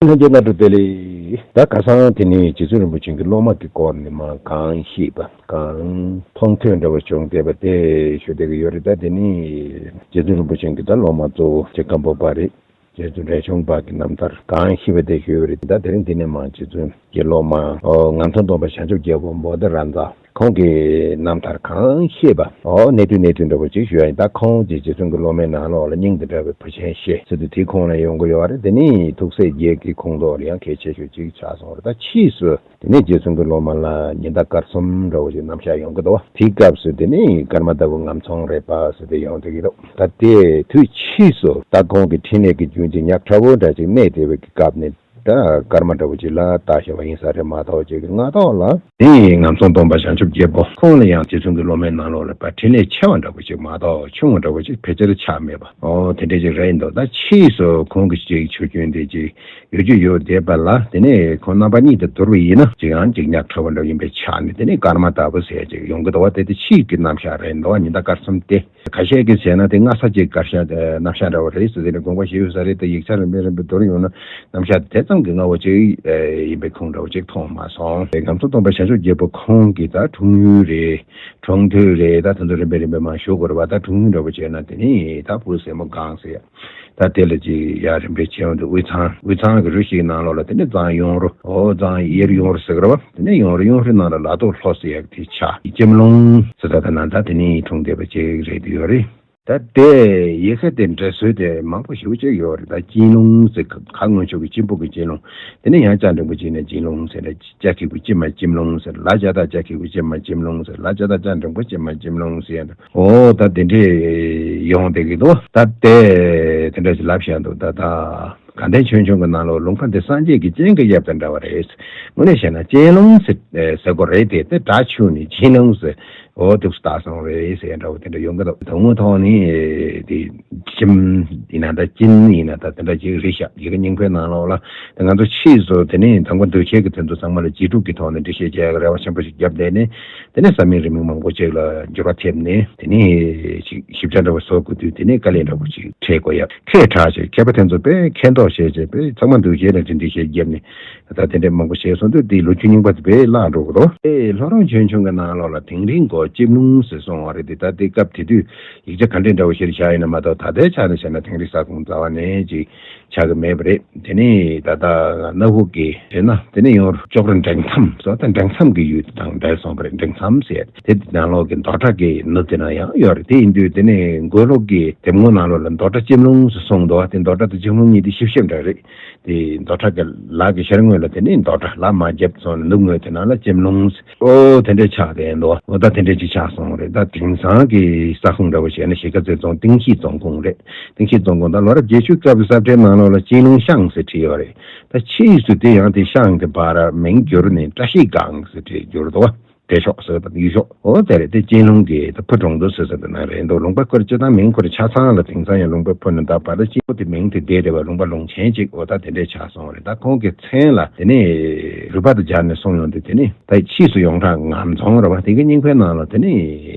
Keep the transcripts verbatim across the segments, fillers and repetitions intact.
ལྷན་རྒྱས་སྔ་དྲོ་བདེ་ལེགས། ད་ཁ་སང་དེ་ནས་རྗེ་བཙུན་རིན་པོ་ཆེ་གི་སློབ་མ་གི་སྐོར་ནས་མར་གང་ཤེས་པ་གང་མཐོང་ཐོས་འདྲ་བོ་བྱུང་བསྡད་པ་དེ་ཞུ་བསྡད་ཀྱི་ཡོད་རེད། ད་དེ་ནས་རྗེ་བཙུན་རིན་པོ་ཆེ་གི་ད་སློབ་མ་གཙོ་བོ་རྗེ་སྒམ་པོ་པ་རེད། རྗེ་བཙུན་རས་ཆུང་པ་གི་རྣམ་ཐར་གང་ཤེས་པ་དེ་ཞུས་པ་རེད། ད་དེ་རིང་འདི་ནས་མར་རྗེ་བཙུན་གྱི་སློབ་མ་ཨོ་ངམ་ཚང་སྟོན་པ་བྱང་ཆུབ་རྒྱལ་པོ་བོ་དྷི་རཱ་ཛ་ཁོང་གི་རྣམ་ཐར་གང་ཤེས་པ་ཨོ་གནད་དུ་གནད་དུ་འདྲ་པོ་ཅིག་ཞུ་ཡ་ཡིན། ད་ཁོང་གི་རྗེ་བཙུན་གྱི་སློབ་མའི་ནང་ལོགས་ལ་སྙིང་དང་འདྲ་བའི་བུ་ཆེན་བཤད་ཟེར་དུས་དེ་ཁོང་ལ་ཡོང་གི་ཡོད་རེད། དེ་ནི་ཐུགས་སྲས་བརྒྱད་ཀྱི་ཁོངས་གཏོགས་ལ་ཡང་གལ་ཆེ་ཤོས་ཅིག་ཆགས་སོང་རེད། ད་ཕྱིས་སུ་དེ་ནས་རྗེ་བཙུན་གྱི་སློབ་མ་ལ་ཉི་ཟླ་སྐར་གསུམ་འདྲ་བོ་ཞིག་རྣམ་གཞག་ཡོང་གི་འདུག་བ། དེའི་སྐབས་སུ་དེ་ནས་ཀརྨ་ལྟ་བུ་ངམ་ཚང་རེད་པ་ཟེར་ཏེ་ཡོང་བསྡད་ཀྱི་འདུག་ད་དེ་དུས་ཕྱིས་སུ་ད་ཁོང་གི་འཕྲིན་ལས་ཀྱི་རྒྱུན་གྱི་ཉག་ཕྲ་བོ་འདྲ་ཅིག་གནས་བསྡད་པའི་སྐབས་ནས་ད་ཀརྨ་འདྲ་བོ་ཅིག་ལ་བཏགས་བཞག་པ་ཡིན་ས་རེད་མ་གཏོགས་ཅིག་སྔ་ཐོག་ལ་དེ་ངམ་ཚང་སྟོན་པ་བྱང་ཆུབ་རྒྱལ་པོ་ཁོང་ལ་ཡང་རྗེ་བཙུན་གྱི་སློབ་མའི་ནང་ལོགས་ལ་ཕར་འཕྲིན་ལས་ཆེ་བ་འདྲ་བོ་ཅིག་མ་གཏོགས་ཆུང་བ་འདྲ་བོ་ཅིག་ཕལ་ཆེར་ཆགས་མེད་པ་ཨོ་དེ་འདྲ་ཅིག་རེད་འདུག་ད་ཕྱིས་སུ་ཁོང་གི་ཅིག་ཆུ་རྒྱུན་དེ་ཅིག་ཡོད་རྒྱུ་ཡོད་བསྡད་པ་ལ་དེ་ནས་ཁོང་རྣམ་པ་གཉིས་དེ་བསྡུར་བ་ཡིན་ན་ཅིག་ཡང་ཅིག་ཉག་ཕྲ་བ་འདྲ་ཡིན་པའི་ཆ་ནས་དེ་ནས་ཀརྨ་ལྟ་བུ་ཟེར་ཅིག་ཡོང་གི་འདུག་བ། དེ་དེ་ཕྱིས་ཀྱི་རྣམ་གཞག་རེད་འདུག་བ། ཉི་ཟླ་སྐར་གསུམ་སྟེ་ཁ་ཤས་ཀྱིས་བྱས་ན་དེ་སྔ་ས་ཅིག་གར་ཤ་རྣམ་གཞག་འདྲ་བ་རེད་ཟེར། དེ་ནས་དགོངས་པ་བཞེས་ཡོད་ས་རེད། དེ་ཡིག་ཆ་རིམ་པས་རིམ་པས་བསྡུར་ཡོང་ན་རྣམ་གཞག་དེ་ཙམ་གྱི་སྔ་བོ་ཅིག་ཡིན་པའི་ཁུངས་འདྲ་བོ་ཅིག་མཐོང་མ་སོང་། ངམ་ཚང་སྟོན་པ་བྱང་ཆུབ་རྒྱལ་པོ་ཁོང་གི་ད་འཁྲུངས་ཡུལ་རེད། གྲོང་ཐོས་རེད། ད་དེ་ཚོ་རིམ་པས་རིམ་པས་མར་ཞུ་དགོས་རེད་བ། ད་འཁྲུངས་ཡུལ་འདྲ་པོ་བྱས་ན་དེ་ནི་ད་བུ་སྲས་མོ་སྒང་ཟེར། ད་དེ་ལ་ཅིག་ཡར་རིམ་པས་བྱས་ཡོང་དུས་དབུས་གཙང་། དབུས་གཙང་གི་རུ་ཞིག་ནང་ལོགས་ལ་དེ་ནི་གཙང་ཡུང་རུ། ཨོ་གཙང་གཡས་རུ་ཡུང་རུ་ཟེར་གི་རེད་བ། དེ་ནི་ཡུང་རུ་ཡུང་རུའི་ནང་ལ་ལ་ཏོག་ལྷོ་ཟེར་ཡག་དེ་ཆགས། སྤྱི་མ་ལུང་ཟེར་ད་ད་ན་ད་དེ་ནི་འཁྲུངས་བསྡད་པ་ཅིག་རེད་དུ་ཡོད་རེད། ད་དེ་ཡི་གེ་དེ་འབྲི་སྲོལ་དེ་མང་པོ་ཞེ་པོ་ཅིག་ཡོད་རེད། ད་སྤྱི་ལུང་ཟེར་ག་སྔོན་ཆོག་གི་སྤྱི་པོ་གི་སྤྱི་ལུང་། དེ་ནི་ཡང་ཅ་འགྲེང་བུ་ཅིག་ནས་སྤྱི་ལུང་ཟེར་རེད། ཅ་གི་གུ་ཅི་མ་ཅིམ་ལུང་ཟེར། ལ་ཇ་བཏགས་ཅ་གི་གུ་ཅི་མ་ཅིམ་ལུང་ཟེར། ལ་ཇ་བཏགས་ཅ་འགྲེང་བུ་ཅི་མ་ཅིམ་ལུང་ཟེར་ཡ་འདུག་ཨོ་ད་དེ་འདྲས་ཡོང་བསྡད་ཀྱི་འདུག་ད་དེ་དེ་འདྲ་ཞིག་ལབ་བཞག་འདུག་ད་ད་དགའ་ལྡན་ཆོས་འབྱུང་གི་ནང་ལོགས་ལུང་པ་འདི་སངས་རྒྱས་ཀྱི་སྤྱན་གྱི་དབྱིབས་དང་འདྲ་བ་རེད། དངོས་གནས་བཤད་ན་སྤྱན་ལུང་ཟེར་ཟེར་དགོས་རེད་དེ། དེ་སྒྲ་ཆུང་ནས་སྤྱན་ལུང་ཟེར། ཨོ་འདུག་སེ་བཏགས་སོང་རེད་ཟེར་ཡ་འདྲ་བོ་དེ་འདྲ་ཡོང་གི་འདུག་དོན་དངོས་ཐོག་ནས་དེ་ཅིམ་ཡིན་ན་ད་ཅིན་ཡིན་ན་ད་དེ་འདྲ་ཅིག་རེད་ཤག་ཡི་གེ་རྙིང་པའི་ནང་ལོགས་ལ། དེ་ང་ཚོ་ཕྱིས་སུ་དེ་ནས་དང་པོ་འདུས་བྱས་ཀྱི་དོན་དུ་ཚང་མ་ལ་རྗེས་སྒྲུབ་ཀྱི་ཐོག་ནས་འགྲེལ་བཤད་བྱེད་ཡག་རེ་བ་ཆེན་པོ་ཞིག་བརྒྱབ་བསྡད་ནས། དེ་ནས་ས་མིང་རིང་མིང་མང་པོ་ཅིག་ལ་འགྱུར་བ་ཐེབས་ནས། དེ་ནས་ཅིག་ཞིབ་ཆ་འདྲ་བོ་བཟོ་དགོས་དུས་དེ་ནས་དཀའ་ལས་འདྲ་བོ་ཅིག་འཕྲད་དགོས་ཡ། མཁས་དྲགས་ཤིག་མཁས་པ་དེ་ཚོ་དཔེ་མཁྱེན་རྟོགས་བྱས་བྱས་དཔེ་ཚང་མ་འདུས་བྱས་ལ་འགྲེལ་བཤད་བརྒྱབ་ནས། ད་དེ་འདྲ་མང་པོ་བྱས་སོང་དུས་དེའི་ལོ་རྒྱུས་རྙིང་པ་དེ་དཔེ་བརླག་འགྲོ་གི་འདུག་ཨེ་ལྷོ་རོང་ཆོས་འབྱུང་གི་ནང་ལོགས་ལ་དིང་རི་མགོ་ཅིམ་ལུང་ཟེར་གསུངས་པ་རེད་དེ། ད་དེ་སྐབས་དེ་དུས་ཡིག་ཆ་ག་འདྲས་འདྲ་བོ་ཞིག་བཞག་ཡིན་ན་མ་གཏོགས། ད་ལྟའི་ཆ་ནས་བཤད་ན་དིང་རི་ས་ཁོངས་རྩ་བ་ནས་ཅིག་ཆགས་ཀྱི་མེད་པ་རེད། དེ་ནས་ད་ལྟ་སྣ་ཁུག་གི་ཟེར་ན་དེ་ནས་ཡོང་ཅོག་རི་འབྲིང་མཚམས་སོགས་དང་འབྲིང་མཚམས་ཀྱི་ཡུལ་དེ་དང་འབྲེལ་སོང་བ་རེད། འབྲིང་མཚམས་ཟེར་དེ་ནང་ལོགས་ཀྱི་མདོ་གྲགས་ཀྱི་ནུབ་དེ་ན་ཡང་ཡོད་རེད། དེ་ཡིན་དུས་དེ་ནས་མགོ་ལོག་གི་དེབ་ངོ་ནང་ལོགས་ལ་མདོ་གྲགས་ཅིམ་ལུང་ཟེར་གསུངས་འདུག་དེ་མདོ་གྲགས་དང་ཅིམ་ལུང་གཉིས་དེ་ཤིབ་ཤིབ་འདྲ་རེད། དེ་མདོ་གྲགས་ཀྱི་ལ་གི་ཤར་ངོས་ལ་དེ་ནས་མདོ་གྲགས་ལ་མ་བརྒྱབ་སོང་ནས་ནུབ་ངོས་དེ་ནང་ལ་ཅིམ་ལུང་ཨོ་དེ་འདྲས་ཆགས་བསྡད་འདུག་ཨོ་ད་དེ་འདྲས་ཅིག་ཆགས་སོང་རེད། ད་དེང་སང་གི་ས་ཁོངས་འདྲ་བོ་བྱས་ན་གཞིས་ཀ་རྩེ་རྫོང་ཏིང་ཤིང་རྫོང་ཁོངས་རེད། ཏིང་ཤིང་རྫོང་ཁོངས་ད་ལོ་རབས་བརྒྱད་ཅུ་སྐབས་ཀྱི་ས་ཁྲའི་ནང་ལོགས་ལ་ཅིན་ལུང་ཤང་ཟེར་བྲིས་ཡོད་རེད། ད་ཕྱིས་སུ་དེ་ཡང་དེ་ཤང་དེ་བར་མིང་བསྒྱུར་ནས་བཀྲ་ཤིས་སྒང་ཟེར་བྲིས་བསྒྱུར་འདུག་བདེ་མཆོག་ཟེར་བ་དང་ཡུལ་ཤོག་ཨོ་དེ་རེད། དེ་ཅིན་ལུང་གི་ད་ཕུ་གྲོང་དུ་ཟེར་ཟེར་དེ་ན་རེད་འདུག་ལུང་པ་ཁོར་སྤྱི་བཏང་མིང་ཁོར་ཆ་ཚང་ལ་དེང་སང་ཡང་ལུང་པ་ཕུ་ནི་ད་བར་ད་ཅིན་ལུང་དེ་མིང་དེ་བསྡད་རེད་བ། ལུང་པ་ལུང་ཆེན་ཅིག་ཨོ་ད་དེ་འདྲས་ཆགས་སོང་རེད། ད་ཁོང་གི་མཚན་ལ་དེ་ནས་རུས་པ་དང་སྦྱར་ནས་གསུངས་ཡོང་དུས་དེ་ནས་ད་ཕྱིས་སུ་ཡོངས་གྲགས་ངམ་རྫོང་རེད་བ། དེ་གི་རྙིང་པའི་ནང་ལ་དེ་ནས་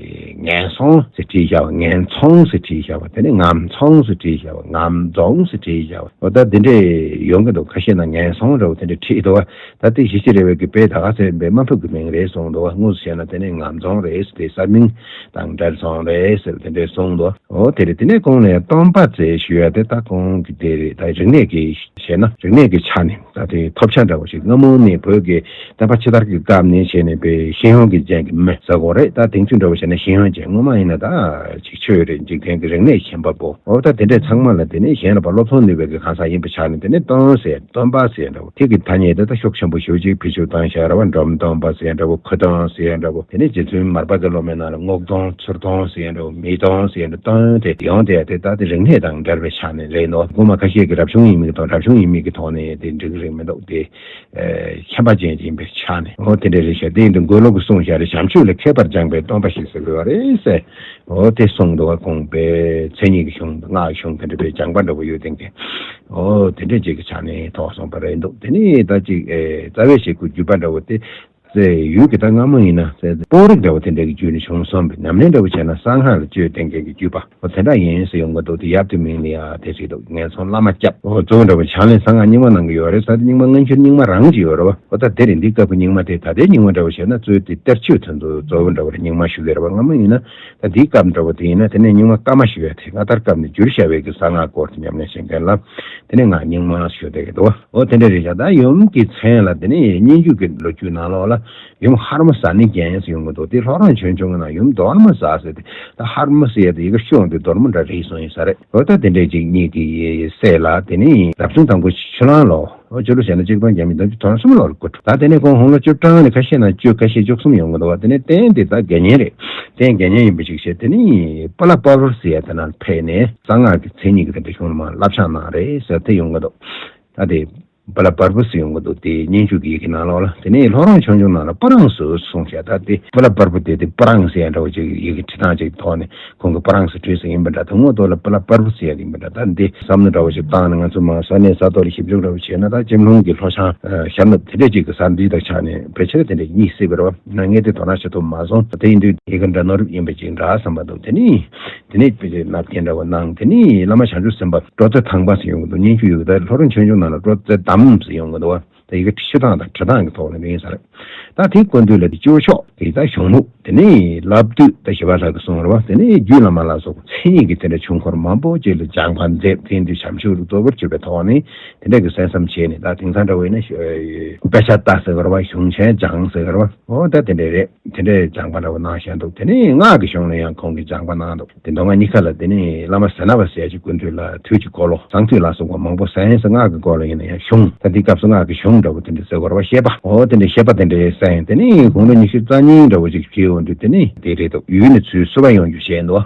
ངན་སོང་ཟེར་བྲིས་བཞག་པ། ངན་ཚོང་ཟེར་བྲིས་བཞག་པ། དེ་ནས་ངམ་ཚོང་ཟེར་བྲིས་བཞག་པ། ངམ་རྫོང་ཟེར་བྲིས་བཞག་པ། ཨོ་ད་དེ་འདྲས་ཡོང་གི་འདུག་ཁ་ཤས་ན་ངན་སོང་རེད་བ། དེ་འདྲས་བྲིས་འདུག་བ། ད་དེ་གཞིས་བྱེས་རེད་བས་ཀྱི་དཔེ་ད་ག་ཚོད་པའི་དམའ་ཕབ་ཀྱི་མིང་རེད་གསུངས་འདུག་བ། དངོས་སུ་བཤད་ན་དེ་ནས་ངམ་རྫོང་རེད་ཟེར། དེ་ས་མིང་དང་འབྲེལ་སོང་རེད་ཟེར་དེ་འདྲས་གསུངས་འདུག་ཨོ་དེ་རེད། དེ་ནས་གོང་ནས་སྟོན་པ་ཟེར་ཞུ་ཡ་དེ་ད་གོང་གི་དེ་རེད། ད་རིག་གནས་ཀྱི་བཤད་ན་རིག་གནས་ཀྱི་ཆ་ནས་ད་དེ་ཐོབ་ཆ་འདྲ་བོ་ཞིག་སྔ་མོ་ནས་བོད་ཀྱི་བསྟན་པ་ཕྱི་དར་གྱི་སྐབས་ནས་བྱས་ནས་པའི་ཤེས་ཡོན་གྱི་ཅན་གྱི་མི་ཟེར་དགོས་རེད། ད་དེང་དུས་འདྲ་བོ་བྱས་ན་ཤེས་ཡོན་ཅན་སྔོན་མ་ཡིན་ན་ད་ཅིག་ཆོས་རེད། འཇིག་རྟེན་གྱི་རིག་གནས་ཤན་པ་པོ། ཨོ་ད་དེ་འདྲས་ཚང་མ་ལ་དེ་ནས་གཞན་ལ་ཕར་སློབ་ཚོགས་ནུས་པའི་གི་གང་ཟག་ཡིན་པའི་ཆ་ནས་དེ་ནས་སྟོན་ཟེར་སྟོན་པ་ཟེར་འདྲ་བོ་དེ་གི་ཐ་སྙད་དེ་ད་ཤུགས་ཆེན་པོ་ཞེ་པོ་ཅིག་བེད་སྤྱོད་བཏང་བཞག་ར་བ། འབྲོམ་སྟོན་པ་ཟེར་འདྲ་བོ། ཁུ་སྟོན་ཟེར་འདྲ་བོ། དེ་ནས་རྗེ་བཙུན་མར་པ་གི་སློབ་མའི་ནང་ལ་རྔོག་སྟོན་ཚུར་སྟོན་ཟེར་འདྲ་བོ། མི་སྟོན་ཟེར་འདྲ་སྟོན་དེ་ཡོང་དེ་དེ་ད་དེ་རིག་གནས་དང་འབྲེལ་བའི་ཆ་ནས་རེད་འདུག་སྔོན་མ་ཁ་ཤས་ཀྱི་རབ་བྱུང་ཡིན་མིན་གྱི་ཐོག་རབ་བྱུང་ཡིན་མིན་གྱི་ཐོག་ནས་དེ་འགྲིག་གི་རེད་མི་འདུག་དེ་ཨེ་མཁྱེན་པ་ཅན་ཡིན་པའི་ཆ་ནས། ཨོ་དེ་འདྲ་རེད་ཤག་དེ་ཡིན་དུས་མགོན་སློབ་ཀྱིས་གསུངས་བཞག་རེད། བྱམས་ཆོས་ལ་མཁས་པར་སྦྱངས་པའི་སྟོན་པ་ཞིག་ཟེར་དགོས་པ་རེད་ཟེར། ཨོ་དེ་གསུངས་འདུག་བ། དགོངས་པའི་མཚན་ཉིད་ཀྱི་གཞུང་སྔགས་ཀྱི་གཞུང་དེ་འདྲ་པའི་སྦྱངས་པ་འདྲ་པོ་ཡོད་དེང་གི། ཨོ་དེ་འདྲ་ཅིག་གི་ཆ་ནས་ཐོགས་སོང་པ་རེད་འདུག་དེ་ནས་ད་ཅིག་ཨེ་རྩ་བའི་ཞིག་གི་བརྒྱུད་པ་འདྲ་པོ་དེ། ཟེར་ཡུལ་གྱི་ད་སྔ་མོ་ཡིན་ན་ཟེར་སྤོ་རིག་འདྲ་བོ་དེ་འདྲ་གི་བརྒྱུད་ནས་བྱུང་སོང་བས། ཉམས་ལེན་འདྲ་བོ་བྱས་ན་གསང་སྔགས་ལ་བཅོས་ཏེ་འགལ་གྱི་བརྒྱུད་པ་འོ་དེ་འདྲ་ཡིན་ཟེར་ཡོང་གི་འདུག་དེ་ཡབ་དེ་མིང་ལ་ཡ་དེ་བྱས་འདུག་ངན་སོང་བླ་མ་སྐྱབས། འོ་གཙོ་བོ་འདྲ་བོ་ཕྱག་ལེན་གསང་སྔགས་རྙིང་མ་གནང་གི་ཡོད་རེད། ས་དེ་རྙིང་མ་སྔ་འགྱུར་རྙིང་མ་རང་ཅིག་ཡོད་རེད་བ། འོ་ད་དེ་རིང་འདི་སྐབས་ཀྱི་རྙིང་མ་དེ་ད་ལྟའི་རྙིང་མ་འདྲ་བོ་བྱས་ན་གཙོ་དེ་གཏེར་ཆོས་དེ་ཚོ་གཙོ་བོ་འདྲ་བོ་རེད། རྙིང་མ་ཞུ་གི་རེད་བ། སྔ་མོ་ཡིན་ན་ད་འདིའི་སྐབས་འདྲ་བོ་དེ་ཡིན་ན་དེ་ནས་རྙིང་མ་བཀའ་མ་ཞུ་ཡ་དེ་སྔ་དར་སྐབས་ནས་བསྒྱུར་བཞག་པའི་གི་གསང་སྔགས་སྐོར་དེ་ཉམས་ལེན་བྱེད་མཁན་ལ་དེ་ནས་ང་རྙིང་མ་ཞུ་བསྡད་ཀྱི་འདུག་འོ་དེ་འདྲ་རེད་ཤག་ད་ཡུམ་གྱི་མཚན་ལ་དེ་ནས་སྙན་བརྒྱུད་ཀྱི་ལོ་རྒྱུས་ནང་ལོགས་ལ་ཡུམ་ཧར་མོ་ཟ་ནི་རྒྱན་ཟེར་ཡོང་གི་འདུག་དེ་ལྷོ་རོང་ཆོས་འབྱུང་གི་ནང་ཡུམ་རྡོར་མོ་ཟ་ཟེར་ཏེ། ད་ཧར་མོ་ཟེར་ཡ་དེ་ཡི་གེ་ཤོག་འདི་རྡོར་མོ་འདྲ་རེད་སོང་ཡིན་ས་རེད། འོ་ད་དེ་འདྲས་ཅིག་གཉིས་ཀྱི་སྲས་ལ་དེ་ནས་རབ་བྱུང་དང་པོ་ཆུ་གླང་ལོ། འོ་ཆུ་ལོ་བྱས་ན་གཅིག་སྟོང་བརྒྱ་མེད་བདུན་ཅུ་དོན་གསུམ་ལོར་སྐུ་འཁྲུངས། ད་དེ་ནས་ཁོང་དགུང་ལོ་བཅུ་གྲངས་ནས་ཁ་ཤས་ན་བཅུ་ཁ་ཤས་བཅུ་གསུམ་ཡོང་གི་འདུག་བ། དེ་ནས་རྟེན་དེ་ད་དགེ་བསྙེན་རེད། རྟེན་དགེ་བསྙེན་ཡིན་པ་ཅིག་བྱས་དེ་ནས་པ་ལ་པར་བུ་ཟེར་ཡ་དེ་ན་ཕེབས་ནས་གསང་སྔགས་ཀྱི་མཚན་ཉིད་ཀྱི་དེ་འདྲ་གཞུང་ལ་མར་བསླབ་བྱ་གནང་རེད་ཟེར་དེ་ཡོང་གི་འདུག་ད་དེ། པ་ལ་པར་བུ་ཟེར་ཡོང་གི་འདུག་དེ་སྙན་བརྒྱུད་ཀྱི་ཡི་གེ་ནང་ལོགས་ལ། དེ་ནས་ལྷོ་རོང་ཆོས་འབྱུང་ནང་ལ་པ་རངས་སུ་གསུངས་བྱས། ད་དེ་པ་ལ་པར་བུ་དེ་དེ་པ་རངས་ཟེར་ཡ་འདྲ་བོ་ཅིག་ཡི་གེ་བྲིས་སྟངས་ཅིག་ཐོག་ནས་ཁོང་གི་པ་རངས་སུ་བྲིས་ཟིན་ཡིན་པ་འདྲ། དང་པོ་ཐོག་ལ་པ་ལ་པར་བུ་ཟེར་ཡ་ཡིན་པ་འདྲ། ད་འདི་བསམ་བློ་འདྲ་བོ་ཞིག་བཏང་ནས་ང་ཚོ་མ་ས་གནས་ས་ཐོག་ལ་ཞིབ་འཇུག་འདྲ་བོ་བྱས་ན། ད་སྤྱི་ལུང་གི་ལྷོ་བྱང་ཞབས་ནུབ་དེ་འདྲས་ཅིག་གི་ས་འདི་དང་ཆ་ནས་ཕལ་ཆེར་དེ་འདྲས་རྙེད་སྲིད་པ་རེད་བ། ང་ངས་དེ་དོ་སྣང་བྱེད་ཐུབ་མ་སོང་། དེ་ཡིན་དུས་ཡི་གེ་འདྲ་ནོར་ཡིན་པ་ཅིག་འདྲ་བསམ་པ་འདུག་དེ་ནི། དེ་ནས་དཔེ་ཆའི་མནའ་བསྐྱལ་འདྲ་བོ་གནང་། དེ་ནས་བླ་མ་བྱང་ཆུབ་སེམས་དཔའ་སྤྲོ་རྩེ་ཐང་པ་ཟེར་ཡོང་གི་འདུག་སྙན་བརྒྱུད་ཡོད་གི། ད་ལྷོ་རོང་ཆོས་འབྱུང་ནང་ལ་སྤྲོ་རྩེ་དམ་ཟེར་ཡོང་གི་འདུག་བ། ད་ཡི་གེ་བྲིས་སྟངས་དང་བྲི་སྟངས་ཀྱི་ཐོག་ནས་ཡིན་ས་རེད། ད་དེའི་སྐུ་མདུན་ལ་དེ་སྤྱི་བོ་ཕྱོགས་དེ་ད་གཞུང་ལུགས། དེ་ནས་བསླབ་བཏུས་ད་ཞི་བ་ལྷ་གིས་གསུངས་རེད་བ། དེ་ནས་རྒྱུད་བླ་མ་ལ་སོགས་པ་མཚན་ཉིད་ཀྱི་དེ་འདྲ་ཆོས་འཁོར་མང་པོ་ཅིག་ལ་སྦྱངས་པ་མཛད། དེ་འདི་བྱམས་ཆོས་ལ་གཙོ་བོར་གྱུར་པའི་ཐོག་ནས་དེ་འདྲ་གི་གསན་བསམ་བྱས་ནས། ད་དེང་སང་འདྲ་བོ་ཡིན་ན་དཔེ་ཆ་ལྟ་ཟེར་གི་རེད་བ། གཞུང་ཆེན་སྦྱངས་ཟེར་གི་རེད་བ། འོ་ད་དེ་འདྲ་རེད། དེ་འདྲའི་སྦྱངས་པ་འདྲ་བོ་གནང་བཞག་འདུག་དེ་ནས་སྔགས་ཀྱི་གཞུང་ལ་ཡང་ཁོང་གིས་སྦྱངས་པ་གནང་འདུག་དེ་མདོ་སྔགས་གཉིས་ཀ་ལ་དེ་ནས་བླ་མ་ཟས་ནག་པ་ཟེར་ཡ་ཅིག་སྐུ་མདུན་ལ་དུས་ཀྱི་འཁོར་ལོ་གསང་འདུས་ལ་སོགས་པ་མང་པོ་གསན་ཟེར། སྔགས་ཀྱི་སྐོར་ལ་ཡིན་ན་ཡང་གཞུང་། ད་འདི་སྐབས་སུ་སྔགས་ཀྱི་གཞུང་འདྲ་བོ་དེ་འདྲ་ཟེར་དགོས་རེད་བ། བཤད་པ། འོ་དེ་འདྲའི་བཤད་པ་དེ་འདྲའི་གསན། དེ་ནས་དགུང་ལོ་ཉི་ཤུ་རྩ་གཉིས་འདྲ་བོ་ཅིག་བྱས་ཡོང་དུས་དེ་ནས་དེ་རེད་འདུག་ཡུལ་ནས་ཚུར་གསོལ་བ་ཡོང་རྒྱུ་བྱས་འདུག་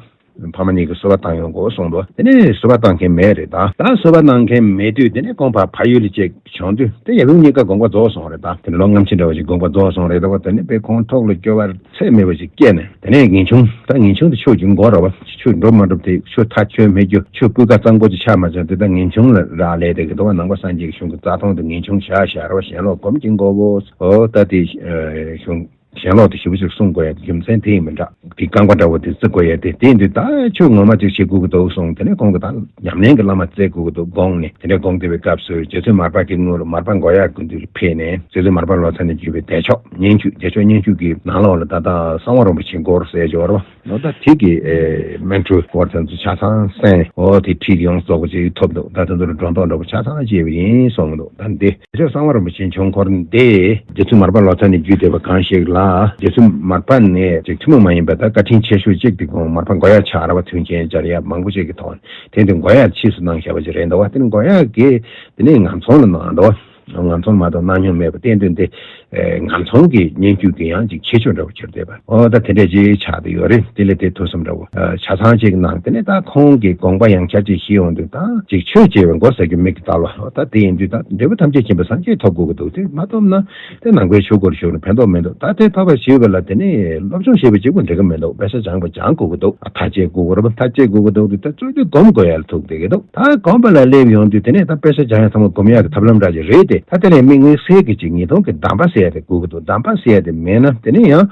ཕ་མ་གཉིས་ཀྱིས་གསོལ་བ་བཏང་ཡོང་དགོས་གསུངས་འདུག་དེ་ནས་གསོལ་བ་བཏང་མཁན་མེད་རེད། ད་ད་གསོལ་བ་གནང་མཁན་མེད་དུས་དེ་ནས་ཁོང་ཕར་ཕ་ཡུལ་ལ་ཅིག་བྱོན་དུས་དེ་ཡབ་ཡུམ་གཉིས་ཀ་དགོངས་པ་རྫོགས་སོང་རེད། ད་དེ་ནས་ལོ་ལྔ་བཅུ་འདྲ་བོ་ཅིག་དགོངས་པ་རྫོགས་སོང་རེད། ད་བ་དེ་ནས་དཔེ་ཁོང་ཐུགས་ལ་སྐྱོ་བ་ཚད་མེད་པ་ཅིག་སྐྱེས་ནས། དེ་ནས་ངེས་འབྱུང་། ད་ངེས་འབྱུང་དེ་ཆོས་ཀྱི་འགོ་རེད་བ། ཆོས་འགྲུབ་མ་འགྲུབ་དེ། ཆོས་ཐག་ཆོད་མེད་རྒྱུ། ཆོས་སྤུས་ཀ་གཙང་པོ་ཅིག་ཆགས་མ་ཆགས་དེ་ད་ངེས་འབྱུང་ལ་རག་ལས་བསྡད་ཀྱི་འདུག་བ། ནང་པ་སངས་རྒྱས་ཀྱི་གཞུང་གི་རྩ་ལྟུང་དེ་ངེས་འབྱུང་བཞག་བཞག་རེད་བ། ཞེན་ལོག་སྒོམ་གྱི་འགོ་བོ། འོ་ད་དེ་གཞུང་ཞེན་ལོག་དེ་ཞེ་པོ་ཅིག་སྲུང་དགོས་ཡ་དེ་རྒྱུ་མཚན་དེ་ཡིན་མིན་འདྲ། དེ་རྐང་པ་འདྲ་བོ་དེ་བརྩི་དགོས་ཡ་དེ། དེ་ཡིན་དུས་ད་ཆོས་ངོ་མ་ཅིག་བྱེད་དགོས་ཀྱི་འདུག་གསུངས། དེ་ནས་ཁོང་གིས་ད་ཉམས་ལེན་གྱི་བླ་མ་བཙལ་དགོས་ཀྱི་འདུག་དགོངས་ནས། དེ་འདྲའི་དགོངས་བསྡད་པའི་སྐབས་སུ་རྗེ་བཙུན་མར་པ་གི་ངོས་ལ་མར་པ་མགོ་ཡག་སྐུ་མདུན་ལ་ཕེབས་ནས། རྗེ་བཙུན་མར་པ་ལོ་ཙཱ་ནས་བརྒྱུད་པའི་བདེ་མཆོག་སྙན་བརྒྱུད། བདེ་མཆོག་སྙན་བརྒྱུད་ཀྱི་ནང་ལོགས་ལ་ད་ལྟ་གསང་བ་རིན་པོ་ཆེའི་སྐོར་ཟེར་ཡོད་རེད་བ། འོ་ད་དེ་གི་ཨེ་སྨིན་གྲོལ་སྐོར་དེ་ཚོ་ཆ་ཚང་གསན། འོ་དེ་ཁྲིད་ཡོངས་རྫོགས་པ་ཅིག་ཐོབ་འདུག་ད་དེ་ཚོ་ལ་སྒྲོ་འདོགས་འདྲ་པོ་ཆ་ཚང་བཅད་པ་ཡིན་གསུངས་འདུག་ད་འདི་བདེ་མཆོག་གསང་བ་རིན་པོ་ཆེའི་ཆོས་འཁོར་འདི་རྗེ་བཙུན་མར་པ་ལོ་ཙཱ་ནས་བརྒྱུད་བསྡད་པ་གང་ཞིག་ལ། རྗེ་བཙུན་མར་པ་ནས་ཅིག་ཐུན་མོང་མ་ཡིན་པ་ད་བཀའ་དྲིན་ཆེ་ཤོས་གཅིག་དེ་ཁོང་མར་པ་མགོ་ཡག་ཆགས་ར་བ། མཐུན་རྐྱེན་སྦྱར་ཡ་མང་པོ་ཅིག་གི་ཐོག་ནས་དེ་འདི་མགོ་ཡག་ཕྱིས་སུ་གནང་བཞག་པ་ཅིག་རེད་འདུག་བ། དེ་ནི་མགོ་ཡག་གིས་དེ་ནས་ངམ་ཚོང་ལ་གནང་འདུག་བ། ངམ་ཚོང་མ་གཏོགས་གནང་མྱོང་མེད་པ། བསྟན་དོན་དེ་ཨེ་ངམ་ཚོང་གི་སྙན་བརྒྱུད་ཀྱི་ཡང་ཅིག་ཁྱད་ཆོས་འདྲ་བོ་གྱུར་བསྡད་པ། འོ་ད་དེ་འདྲ་ཅིག་ཆགས་བསྡད་ཡོད་རེད། དེ་ལས་དེ་ཐུགས་བསམ་འདྲ་བོ་ཨ་ཆ་ཚང་ཅིག་གནང་། དེ་ནས་ད་ཁོང་གི་དགོངས་པ་ཡང་བསྐྱར་ཅིག་ཞུས་ཡོང་དུས། ད་ཅིག་ཆོས་བྱེད་པའི་མགོ་ཟ་རྒྱུ་མིག་གིས་བལྟ་བ། འོ་ད་དེ་ཡིན་དུས་ད་འབྲས་བུ་ཐམས་ཅད་མཁྱེན་པའི་སངས་རྒྱས་ཐོབ་དགོས་ཀྱི་འདུག་དེ་མ་ཐོབ་ན་དེ་ནང་པའི་ཆོས་སྒོར་ཞུགས་ན་ཕན་ཐོགས་མི་འདུག་ད་དེ་ཐོབ་པ་ཞུས་པ་ལ་དེ་ནས་སློབ་སྦྱོང་བྱེད་པ་གཅིག་པུ་འགྲིག་གི་མི་འདུག་དཔེ་ཆ་སྦྱངས་པ་སྦྱང་དགོས་ཀྱི་འདུག་ཨ་ཐག་བཅད་དགོས་ཀྱི་རེད་པ། ཐག་བཅད་དགོས་ཀྱི་འདུག་དེ་ད་རྩོད་རྒྱུ་སྒོམ་དགོས་ཡ་ལ་ཐུག་བསྡད་ཀྱི་འདུག་ད་སྒོམ་པ་ལ་སླེབས་ཡོང་དུས་དེ་ནས་ད་དཔེ་ཆ་སྦྱང་ཡ་ཚང་མ་སྒོམ་ཡ་གི་ཐབས་ལམ་འདྲ་ཅིག་རེད་དེ། ད་དེ་ནས་མིག་མངོན་གསལ་གྱི་ཅིག་ཉིས་སྟོང་གི་གདམས་པ་ཟེར་ཡ་དེ་དགོས་ཀྱི་འདུག་གདམས་པ་ཟེར་ཡ་དེ་མེད་ན་དེ་ནས་ཡང་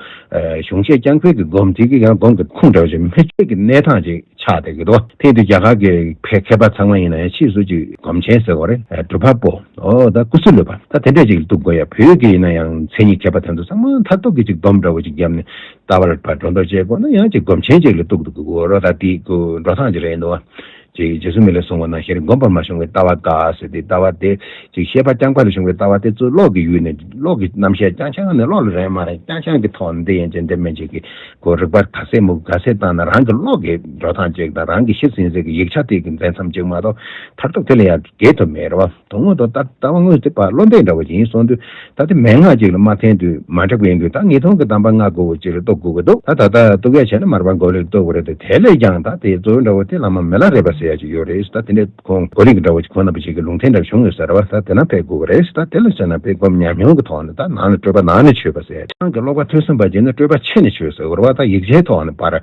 གཞུང་བཤད་རྐྱང་འཁོར་གྱི་སྒོམ་དེ་གི་ཡང་སྒོམ་གྱི་ཁུངས་འདྲ་བ་ཅིག་མེད། ཆོས་ཀྱི་གནས་སྟངས་ཅིག་ཆགས་བསྡད་ཀྱི་འདུག་དེ་དུས་རྒྱ་གར་གྱི་ཕལ་མཁས་པ་ཚང་མ་ཡིན་ན་ཡང་ཕྱིས་སུ་ཅིག་སྒོམ་ཆེན་ཟེར་བ་རེད། གྲུབ་པ་པོ། འོ་ད་ཀུ་སུ་ལུ་པ། ད་དེ་འདྲས་ཅིག་ལ་གཏུག་དགོས་ཡ། བོད་ཀྱི་ཡིན་ན་ཡང་མཚན་ཉིད་མཁས་པ་དེ་ཚོ་ཚང་མ་མཐར་ཐུག་གི་ཅིག་སྡོམ་འདྲ་བོ་ཅིག་བརྒྱབ་ནས་ལྟ་བར་ཕར་སྒྲོ་འདོགས་བཅད་དགོས་ན་ཡང་ཅིག་སྒོམ་ཆེན་ཅིག་ལ་གཏུག་དགོས་ཀྱི་འདུག་འོ་ད་དེ་གི་འགྲོ་སྟངས་ཅིག་རེད་འདུག་བ། ཅིག་རྗེ་བཙུན་མི་ལས་གསུངས་པ་ན་ཤེར་བསྒོམ་པར་མ་ཤོང་བའི་ལྟ་བ་དགག་ཟེར་ཏེ། ལྟ་བ་དེ་ཅིག་ཤེས་པ་རྐྱང་པ་ལ་ཤོང་བའི་ལྟ་བ་དེ་ཚོ་བློ་གི་ཡུལ་ནས། བློ་གི་རྣམ་ཤེས་རྐྱང་རྐྱང་ནས། བློ་ལ་རན་མ་རན་རྐྱང་རྐྱང་གི་ཐོག་ནས་འདི་ཡིན་ཅིག་འདི་མིན་ཅིག་གི་གོ་རིག་པ་ག་ཚད་མོ་ག་ཚད་བཏང་ན་རང་གི་བློ་གི་འགྲོ་སྟངས་ཅིག་དང་། རང་གི་ཤེས་ཟིན་ཟིན་གྱི་ཡིག་ཆ་དེ་གི་འཛིན་མཚམས་ཅིག་མ་གཏོགས་མཐར་ཐུག་དེ་ལ་ཡང་འགལ་ཐུབ་མེད་རེད་བ། དོན་དངོས་དང་ལྟ་ལྟ་བ་དངོས་དེ་ཕར་བློ་འདས་འདྲ་བོ་ཅིག་ཡིན་སོང་དུས། ད་དེ་མན་ངག་ཅིག་ལ་མ་འཐེན་དུས་མ་འགྲིག་པ་ཡིན་དུས། ད་ཉིས་སྟོང་གི་གདམས་པ་སྔ་དགོས་པ་ཅིག་ལ་གཏུག་དགོས་ཀྱི་འདུག་ད་ད་ལྟ་གཏུག་ཡ་བྱས་ན་མར་པ་མགོ་ལོག་གཏུག་དགོས་རེད་དེ། དེ་ལས་ཀྱང་ད་དེ་གཙོ་བོ་འདྲ་བོ་དེ་བླ་མ་མི་ལ་རས་པ་ཟེར། ཡ་ཅིག་ཡོད་རེད། ད་དེ་འདྲའི་ཁོང་གོ་རིག་གི་འདྲ་བོ་ཅིག་ཁོང་རྣམ་པ་ཅིག་གི་ལུང་བསྟན་འདྲ་བྱུང་ཡོད་ས་རེད་བ། ད་དེ་ན་ཕེབས་དགོས་ཀྱི་རེད། ད་དེ་ལ་བྱས་ན་དཔེ་སྒོམ་ཉམས་མྱོང་གི་ཐོག་ནས། ད་ནང་ནས་སྤྲོས་པ་ནང་ནས་ཆོད་པ་ཟེར། ཁྱེད་རང་གི་ཀློག་པ་ཐོས་བསམ་པ་བྱས་ན་སྤྲོས་པ་ཆེ་ནས་ཆོད་ཟེར་བ་རེད་བ། ད་ཡིག་ཆའི་ཐོག་ནས་པར་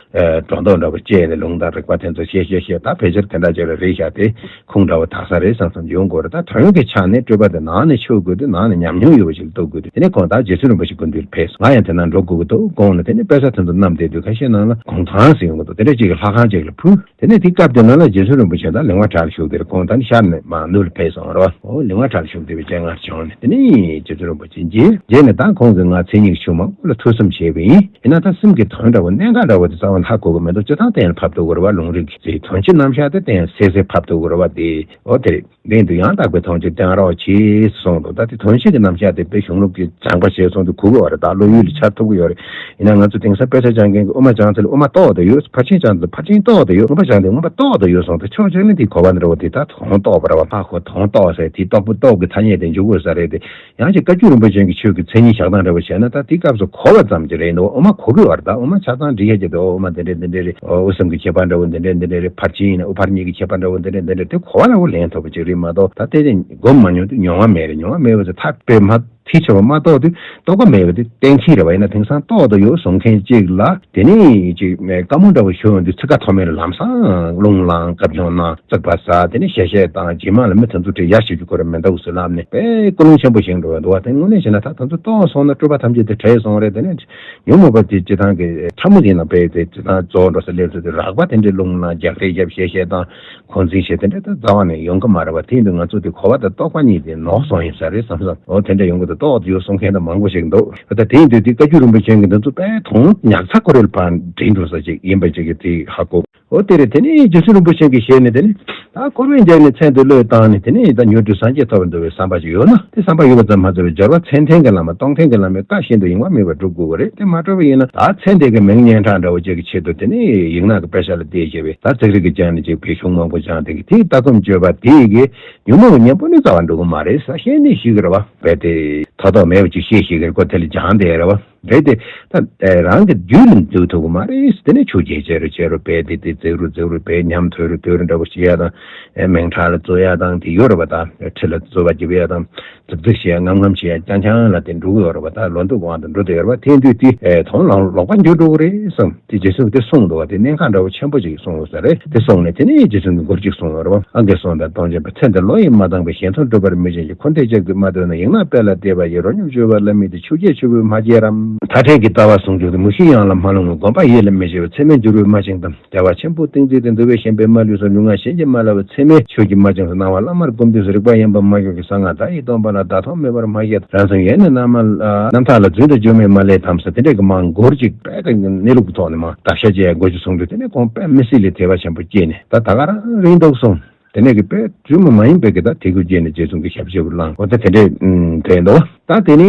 སྒྲོ་འདོགས་འདྲ་བོ་བཅད་ནས་ལུང་དང་རིགས་པ་དེ་ཚོ་བཤད་བཤད་བཤད། ད་ཕལ་ཆེར་དེ་འདྲ་ཅིག་ལ་རེད་བཞག་དེ། ཁུངས་འདྲ་བོ་དག་ས་རེད་བསམ་བསམ་ཡོང་དགོས་རེད། ད་དོན་གྱི་ཆ་ནས་སྤྲོས་པ་དེ་ནང་ནས་ཆོད་དགོས་དུས། ནང་ནས་ཉམས་མྱོང་ཡོད་པ་ཞིག་རྟོགས་དགོས་དུས། དེ་ནས་ཁོང་ད་རྗེ་བཙུན་རིན་པོ་ཆེ་སྐུ་མདུན་ལ་ཕེབས་སོང་། ང་ཡང་དེ་ན་འགྲོ་དགོས་ཀྱི་འདུག་དགོངས་ནས། དེ་ནས་དཔེ་ཆ་དེ་ཚོ་བསྣམས་བསྡད་དུས་ཁ་ཤས་ནང་ལ་གུང་ཐང་ཟེར་ཡོང་གི་འདུག་དེ་འདྲ་ཅིག་གི་ལྷ་ཁང་ཅིག་ལ་ཕུལ། དེ་ནས་དེ་སྐབས་དེ་ནང་ལ་རྗེ་བཙུན་རིན་པོ་ཆེ་ད་ལིང་བ་བྲག་ལ་བཞུགས་བསྡད་རེད། ཁོང་ད་ནི་ཤར་ནས་མར་ནུབ་ལ་ཕེབས་སོང་རེད་བ། འོ་ལིང་བ་བྲག་ལ་བཞུགས་བསྡད་པའི་སྤྱན་སྔར་བྱོན་ནས། དེ་ནས་རྗེ་བཙུན་རིན་པོ་ཆེ་མཇལ། མཇལ་ནས་ད་ཁོང་གིས་ང་མཚན་ཉིད་ཀྱི་ཆུང་མ་སྐུ་ལ་ཐུགས་བསམ་བཞེས་པ་ཡིན། ཡིན་ན་ད་སེམས་ཀྱི་དོན་འདྲ་བོ་གནད་འགག་འདྲ་བོ་དེ་རྩ་བ་ལྷག་དགོས་ཀྱི་མི་འདུག་སྤྱིར་བཏང་གཏན་ལ་ཕབ་ཐུབ་ཀྱི་རེད་བ། ལུང་རིགས་ཀྱི་དོན་སྤྱི་རྣམ་གཞག་དེ་གཏན་ལ་གསལ་གསལ་ཕབ་ཐུབ་ཀྱི་རེད་བ། དེ་འོ་དེ་རེད། དེ་ཡིན་དུས་ཡང་དག་པའི་དོན་སྤྱི་བསྟན་རོགས་གྱིས་གསུངས་འདུག་ད་དེ་དོན་སྤྱི་གི་རྣམ་གཞག་དེ་དཔེ་གཞུང་ལུགས་ཀྱི་སྦྱངས་པ་བྱས་སོང་དུས་གོ་གི་ཡོད་རེད། ད་བློ་ཡུལ་ལ་འཆར་ཐུབ་ཀྱི་ཡོད་རེད། ཡིན་ན་ང་ཚོ་དེང་སང་དཔེ་ཆ་སྦྱང་མཁན་གྱི་དབུ་མ་སྦྱངས་ཚར་ལ་དབུ་མ་རྟོགས་བསྡད་ཡོད། ཕར་ཕྱིན་སྦྱངས་ཚར་ལ་ཕར་ཕྱིན་རྟོགས་བསྡད་ཡོད། དབུ་མ་སྦྱངས་དེ་དབུ་མ་རྟོགས་བསྡད་ཡོད་སོང་དུས། ཕྱོགས་གཅིག་ནས་དེ་གོ་བ་འདྲ་བོ་དེ་ད་དོན་རྟོགས་པ་རེད་བ། ཧ་གོ་དོན་རྟོགས་ཟེར་དེ་རྟོགས་པ་རྟོགས་ཀྱི་ཐ་སྙད་དེ་འཇུག་དགོས་ས་རེད་དེ། ཡང་ཅིག་བཀའ་བརྒྱུད་རིན་པོ་ཆེ་གི་ཆོས་ཀྱི་མཚན་ཉིད་བཞག་སྟངས་འདྲ་བོ་བྱས་ན། ད་དེ་སྐབས་སུ་གོ་བ་ཙམ་ཅིག་རེད་འདུག་དབུ་མ་གོ་གི་ཡོད་རེད། ད་དབུ་མ་ཆ་ཚང་འབྲི་ཡ་ཅིག་འདུག་དབུ་མ་འདི་འདྲ་འདི་འདྲ་རེད། དབུ་གསུམ་གྱི་ཁྱད་པར་འདྲ་བོ་འདི་འདྲ་འདི་འདྲ་རེད། ཕར་ཕྱིན་ཡིན་ན་དབུ་ཕར་གཉིས་ཀྱི་ཁྱད་པར་འདྲ་བོ་འདི་འདྲ་འདི་འདྲ་དེ་གོ་བ་འདྲ་བོ་ལེན་ཐུབ་པ་ཅིག་རེད་མ་གཏོགས། ད་དེ་དེ་སྒོམ་མ་མྱོང་དུས་མྱོང་བ་མེད་རེད། མྱོང་བ་མེད་པ་ཚོ་ཐག་པས་མ་ཐིག་ཆེ་བ་མ་གཏོགས་དུས་རྟོགས་པ་མེད་པ་དེ་གཏན་འཁེལ་རེད་བ། ཡིན་ན་དེང་སང་རྟོགས་དང་ཡོད་གསུང་མཁན་གཅིག་ལ་དེ་ནས་ཅིག་བཀའ་མོལ་འདྲ་བོ་ཞུ་ཡོང་དུས་ཚིག་ཁ་ཐོགས་མེད་ལ་ལམ་སང་རླུང་ལངས། སྐབས་བྱུང་ན་བཙག་པ་ཟ། དེ་ནས་གཤེ་གཤེ་དང་རྗེས་མ་ལ་མི་དེ་ཚོ་ཁྲིད་ཡ་ཞིག་རྒྱུ་ཁོ་ར་མི་འདུག་ཟེར་ལབ་ནས་དཔེ་ཀུན་སློང་ཆེན་པོ་ཞིག་འགྲོ་བ་འདུག་བ། དེ་དངོས་གནས་བྱས་ན་ད་དེ་ཚོ་རྟོགས་སོང་ན་སྤྲོས་པ་ཐམས་ཅད་དེ་བྲལ་སོང་རེད། དེ་ནས་ཉོན་མོངས་པ་དེ་སྤྱིར་བཏང་གི་ཕྲ་མོ་ཡིན་ན་དཔེ་དེ་སྤྱིར་བཏང་རྫོགས་འགྲོ་ས་སླེབས་ཚུལ་དེ་རགས་པ་དེ་འདྲའི་རླུང་ལངས་རྒྱག་རེས་རྒྱབ་གཤེ་གཤེ་དང་འཁོན་འཛིན་བྱེད་དེ་འདྲ་ད་རྩ་བ་ནས་ཡོང་གི་མ་རེད་བ། དེ་ཡིན་དུས་ང་ཚོ་དེ་གོ་བ་དང་རྟོགས་པ་གཉིས་དེ་ནོར་སོང་ཡིན་ས་རེད་བསམ་བསམ། འོ་དེ་འདྲ་ཡོང་གི་འདུག་རྟོགས་ཡོད་གསུང་མཁན་དང་མང་པོ་ཞིག་འདུག་ད་དེ་ཡིན་དུས་དེ་བཀའ་བརྒྱུད་རིན་པོ་ཆེ་གི་འདི་ཚོ་དཔེ་དོན་ཉག་ཚ་ཁོ་རེ་ལ་ཕར་འདྲེན་འགྲོ་ས་ཅིག་ཡིན་པ་ཅིག་གི་དེ་ཧ་གོ། འོ་དེ་རེད། དེ་ནས་རྗེ་བཙུན་རིན་པོ་ཆེ་གི་ཞལ་ནས་དེ་ནས་ད་འཁོར་བའི་འཇིགས་ནས་མཚན་དེ་བློས་བཏང་ནས། དེ་ནས་ད་མྱུར་དུ་སངས་རྒྱས་ཐོབ་པར་འདོད་པའི་བསམ་པ་ཅིག་ཡོད་ན། དེ་བསམ་པ་ཡོད་པ་ཙམ་མ་ཟད་པར་སྦྱོར་བ་མཚན་ལྡན་གྱི་ལམ་མ་སྟོང་ལྡན་གྱི་ལམ་མའི་བཀའ་བཞིན་དུ་ཡེངས་པ་མེད་པར་སྒྲུབ་དགོས་པ་རེད། དེ་མ་གྲུབ་པ་ཡིན་ན་ད་མཚན་ལྡན་གྱི་མིང་སྙན་གྲགས་འདྲ་བོ་ཅིག་གི་ཆེད་དུ་དེ་ནས་ཡིག་ནག་གི་དཔེ་ཆ་ལ་བལྟས་བྱས་པའི་ད་ཚིག་རིས་ཀྱི་སྦྱང་ནས་ཅིག་བའི་གཞུང་མང་པོ་སྦྱངས་དེ་གི་དེའི་ལྟ་སྒོམ་སྤྱོད་པ་དེ་གི་ཉོན་མོངས་ཀྱི་གཉེན་པོ་ནི་རྩ་བ་འགྲོ་གི་མ་རེད་ཟེར་ཤེས་ནས་ཤེས་ཀྱི་རེད་བ། རྦད་དེ་ཐོགས་ཐོགས་མེད་པ་ཅིག་ཤེས་ཤེས་ཀྱི་རེད། ཁོ་དེ་ལ་སྦྱངས་བསྡད་རེད་བ། རེད་དེ། ད་རང་གི་རྒྱུད་ལ་འཛུགས་ཐུབ་ཀྱི་མ་རེད། དེ་ནས་ཆོས་བརྒྱད་བྱེད་རུ་བྱེད་རུ་རྦད་དེ་དེ་བརྫིག་རུ་བརྫིག་རུ་རྦད་ཉམས་ཐོས་རུ་ཐོས་རུ་འདྲ་བོ་བྱེད་ཡ་དང་། མིང་ཁྲག་ལ་རྩོད་ཡ་དང་དེ་ཡོད་རེད་བ། ད་ཁྲི་ལ་རྩོད་པ་རྒྱབ་ཡ་དང་རྫིག་རྫིག་བྱེད་ཡ་ངམ་ངམ་བྱེད་ཡ་རྐྱང་རྐྱང་ལ་དེ་འགྲོ་གི་ཡོད་རེད་བ། ད་ལོ་འདུག་དབང་དུ་འགྲོ་བསྡད་ཡོད་རེད་བ། དེ་དུས་དེ་དོན་ལ་ལོག་པ་འགྱུར་འགྲོ་གི་རེད་བསམ། དེ་རྗེ་བཙུན་གྱིས་དེ་གསུངས་འདུག་བ། དེ་གནད་འགག་འདྲ་བོ་ཆེན་པོ་ཅིག་གསུངས་ཡོད་ས་རེད། དེ་གསུངས་ནས་དེ་ནས་རྗེ་བཙུན་གྱིས་མགུར་ཅིག་གསུངས་ཡོད་རེད་བ། ཨང་ཀའི་གསུང་དང་སྟོང་ཆེན་པོ། ཚེ་འདིར་བློ་ཡིས་མ་བཏང་བའི་གཞན་དོན་སྒྲུབ་པར་མི་བྱེད་ཅིང་། འཁོར་འདས་གཅིག་ཏུ་མ་འདོད་ན། ཡང་ན་དཔེ་ལ་བལྟས་པ་ཡིས། རོ་སྙོམས་སྤྱོད་པ་ལ་དམིགས་ཏེ། ཆོས་བརྒྱད་ཆུ་བོས་མ་བསྐྱལ་རམ། མཐའ་བྲལ་གྱི་ལྟ་བ་ཟུང་འཇུག་ཏུ། མུ་བཞིའི་གཡང་ལ་མ་ལྷུང་བར། སྒོམ་པ་ཡིད་ལ་མི་བྱེད་པར། ཚད་མས་འགྱུར་བས་མ་བཅིངས་དང་། བདེ་བ་ཆེན་པོ་ཏིང་འཛིན་ཏེ། འདུལ་བའི་ཞིང་པས་མ་ལུས་སམ། ལུས་ངག་གཞན་གྱིས་མ་བསླབ་པར། ཚད་མས་ཆོས་ཀྱིས་མ་བཅིངས་སམ། སྣང་བ་བླ་མར་བསྒོམས་ཏེ་སུ། རིག་པ་ཡེངས་པར་མ་གྱུར་ཅིག། གསང་སྔགས་བརྡ་ཡིས་སྟོང་པ་ལ། བརྡ་མཐོང་མེད་པར་མ་ཤེས་དང་། རང་སེམས་ཡེ་ནས་རྣམ་མ་ལ། རྣམ་ཐར་ལ་རྫུན་དུ་བརྗོད་མེད་མ་ལས་དམ་ཟེར། དེ་འདྲས་ཀྱི་མང་མགུར་ཅིག་དཔེ་གནས་ལུགས་ཀྱི་ཐོག་ནས་མང་བརྡ་བཤད་བྱས་མགུར་ཅིག་གསུངས་དུས། དེ་ནས་ཁོང་དཔེ་མི་སྲིད་ལ་དད་པ་ཆེན་པོ་སྐྱེས་ནས། ད་ད་ག་རང་རིང་འདུག་གསུངས། དེ་ནས་ཀྱི་དཔེ་རྫུན་མ་མ་ཡིན་པའི་གི་ད་དད་གུས་སྐྱེས་ནས་རྗེ་བཙུན་གྱི་ཞབས་ཕྱི་བུ་བླངས། འོ་ད་དེ་འདྲས་ཨུམ་དྲན་འདུག་ད་དེ་ནས་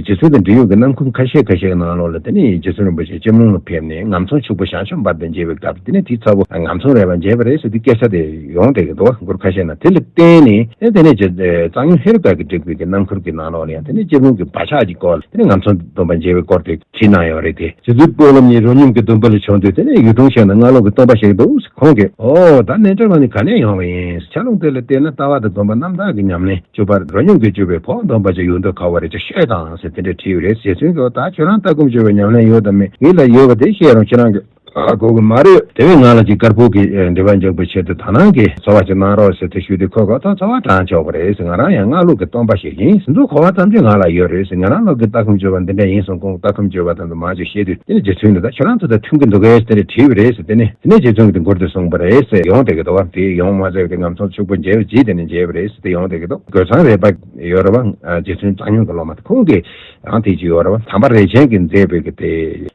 རྗེ་བཙུན་དང་འབྲེལ་ཡོད་ཀྱི་རྣམ་ཁུངས་ཁ་ཤས་ཁ་ཤས་ཀྱི་ནང་ལོགས་ལ། དེ་ནས་རྗེ་བཙུན་རིན་པོ་ཆེ་སྤྱི་ལུང་ལ་ཕེབས་ནས་ངམ་ཚང་ཕྱུག་པོ་ཞང་ཞུང་འབར་དང་མཇལ་བའི་སྐབས། དེ་ནས་དེའི་ཚ་བོ་ངམ་ཚང་རས་པ་མཇལ་བ་རེད་ཟེར་དུས་སྐད་ཆ་དེ་ཡོང་བསྡད་ཀྱི་འདུག་མགུར་ཁ་ཤས་ནང་དེ་ལ་བརྟེན་ནས། ཨེ་དེ་ནས་རྗེ་གཙང་སྨྱོན་ཧེ་རུ་ཀ་གིས་བསྒྲིགས་པའི་གི་རྣམ་མགུར་གྱི་ནང་ལོགས་ལ་ཡང་དེ་ནས་སྤྱི་ལུང་གི་བག་ཆགས་ཀྱི་སྐོར། དེ་ནས་ངམ་ཚང་སྡོམ་པ་མཇལ་བའི་སྐོར་དེ་བྲིས་གནང་ཡོད་རེད་དེ། རྗེ་བཙུན་པོ་ལོ་གཉིས་རོ་སྙོམས་ཀྱི་སྡོམ་པ་ལ་བྱོན་དུས། དེ་ནས་ཡུལ་གྲུ་ཆེ་ན་སྔ་ལོགས་ཀྱི་སྟོན་པ་ཞིག་འདུག་ཁོང་གིས། ཨོ་ད་གནས་འབྲེལ་བ་ནི་ག་ནས་ཡོང་བ་ཡིན། ཆ་ལུང་དེ་ལ་བལྟས་ན་ལྟ་བ་དང་སྡོམ་པ་རྣམ་དག་གི་ཉམས་ལེན། བཅུ་པར་རོ་སྙོམས་ཀྱི་བཅུ་པའི་བོགས་འདོན་པ་ཅིག་ཡོང་དུས་ག་བ་རེད་ཅིག་ཤོད་དང་ཟེར་དེ་འདྲ་བྲིས་ཡོད་རེད། རྗེ་བཙུན་གྱིས་ད་ཁྱོད་རང་ལྟ་སྒོམ་སྤྱོད་པའི་ཉམས་ལེན་ཡོད་དམ་མེད། ངེད་ལ་ཡོད་པ་དེ་བཤད་རུང་ཁྱེད་རང་གིས་ཧ་གོ་གི་མ་རེད། དེ་བས་ང་ལ་ཅིག་དཀར་པོ་གི་འབྲེལ་བ་འཇོག་པའི་ཆེད་དུ་ད་ནང་གི་འཚོ་བ་ཅིག་གནང་རོགས་ཟེར་དེ་ཞུས་དུས། ཁོས་གོ་ཐོག་འཚོ་བ་དྲང་ཆོག་པ་རེད་ཟེར། ང་རང་ཡང་སྔ་ལོགས་ཀྱི་སྟོན་པ་ཞིག་ཡིན། དེ་ཚོ་གོ་བ་ཙམ་ཅིག་ང་ལ་ཡོད་རེད་ཟེར། ང་རང་ལོགས་ཀྱི་ལྟ་སྒོམ་སྤྱོད་པ་འདི་འདྲ་ཡིན་གསུངས། ཁོང་ལྟ་སྒོམ་སྤྱོད་པ་དེ་ཚོ་མང་ཅིག་བཤད་དུས། དེ་ནས་རྗེ་བཙུན་གྱིས་ད་ཁྱོད་རང་ཚོ་དང་མཐུན་གྱི་འདུག་གས་དེ་འདྲ་བྲིས་པ་རེད་ཟེར། དེ་ནས་དེ་ནས་རྗེ་བཙུན་གྱིས་དེ་མགུར་དེ་གསུངས་པ་རེད་ཟེར་ཡོང་བསྡད་ཀྱི་འདུག་བ། དེ་ཡོང་མ་ཚད་དེ་ངམ་ཚང་ཕྱུག་པོ་མཇལ་བ་བྱས་དེ་ནས་མཇལ་བ་རེད་ཟེར་དེ་ཡོང་བསྡད་ཀྱི་འདུག་རྒོད་ཚང་རས་པ་ཡོད་རེད་བ། རྗེ་བཙུན་གཙང་སྨྱོན་གྱི་སློབ་མ་དེ་ཁོང་གིས་ཡང་དེ་ཅིག་ཡོད་རེད་བ། དམ་པ་རས་ཆེན་གྱིས་མཛད་པའི་གི་དེ་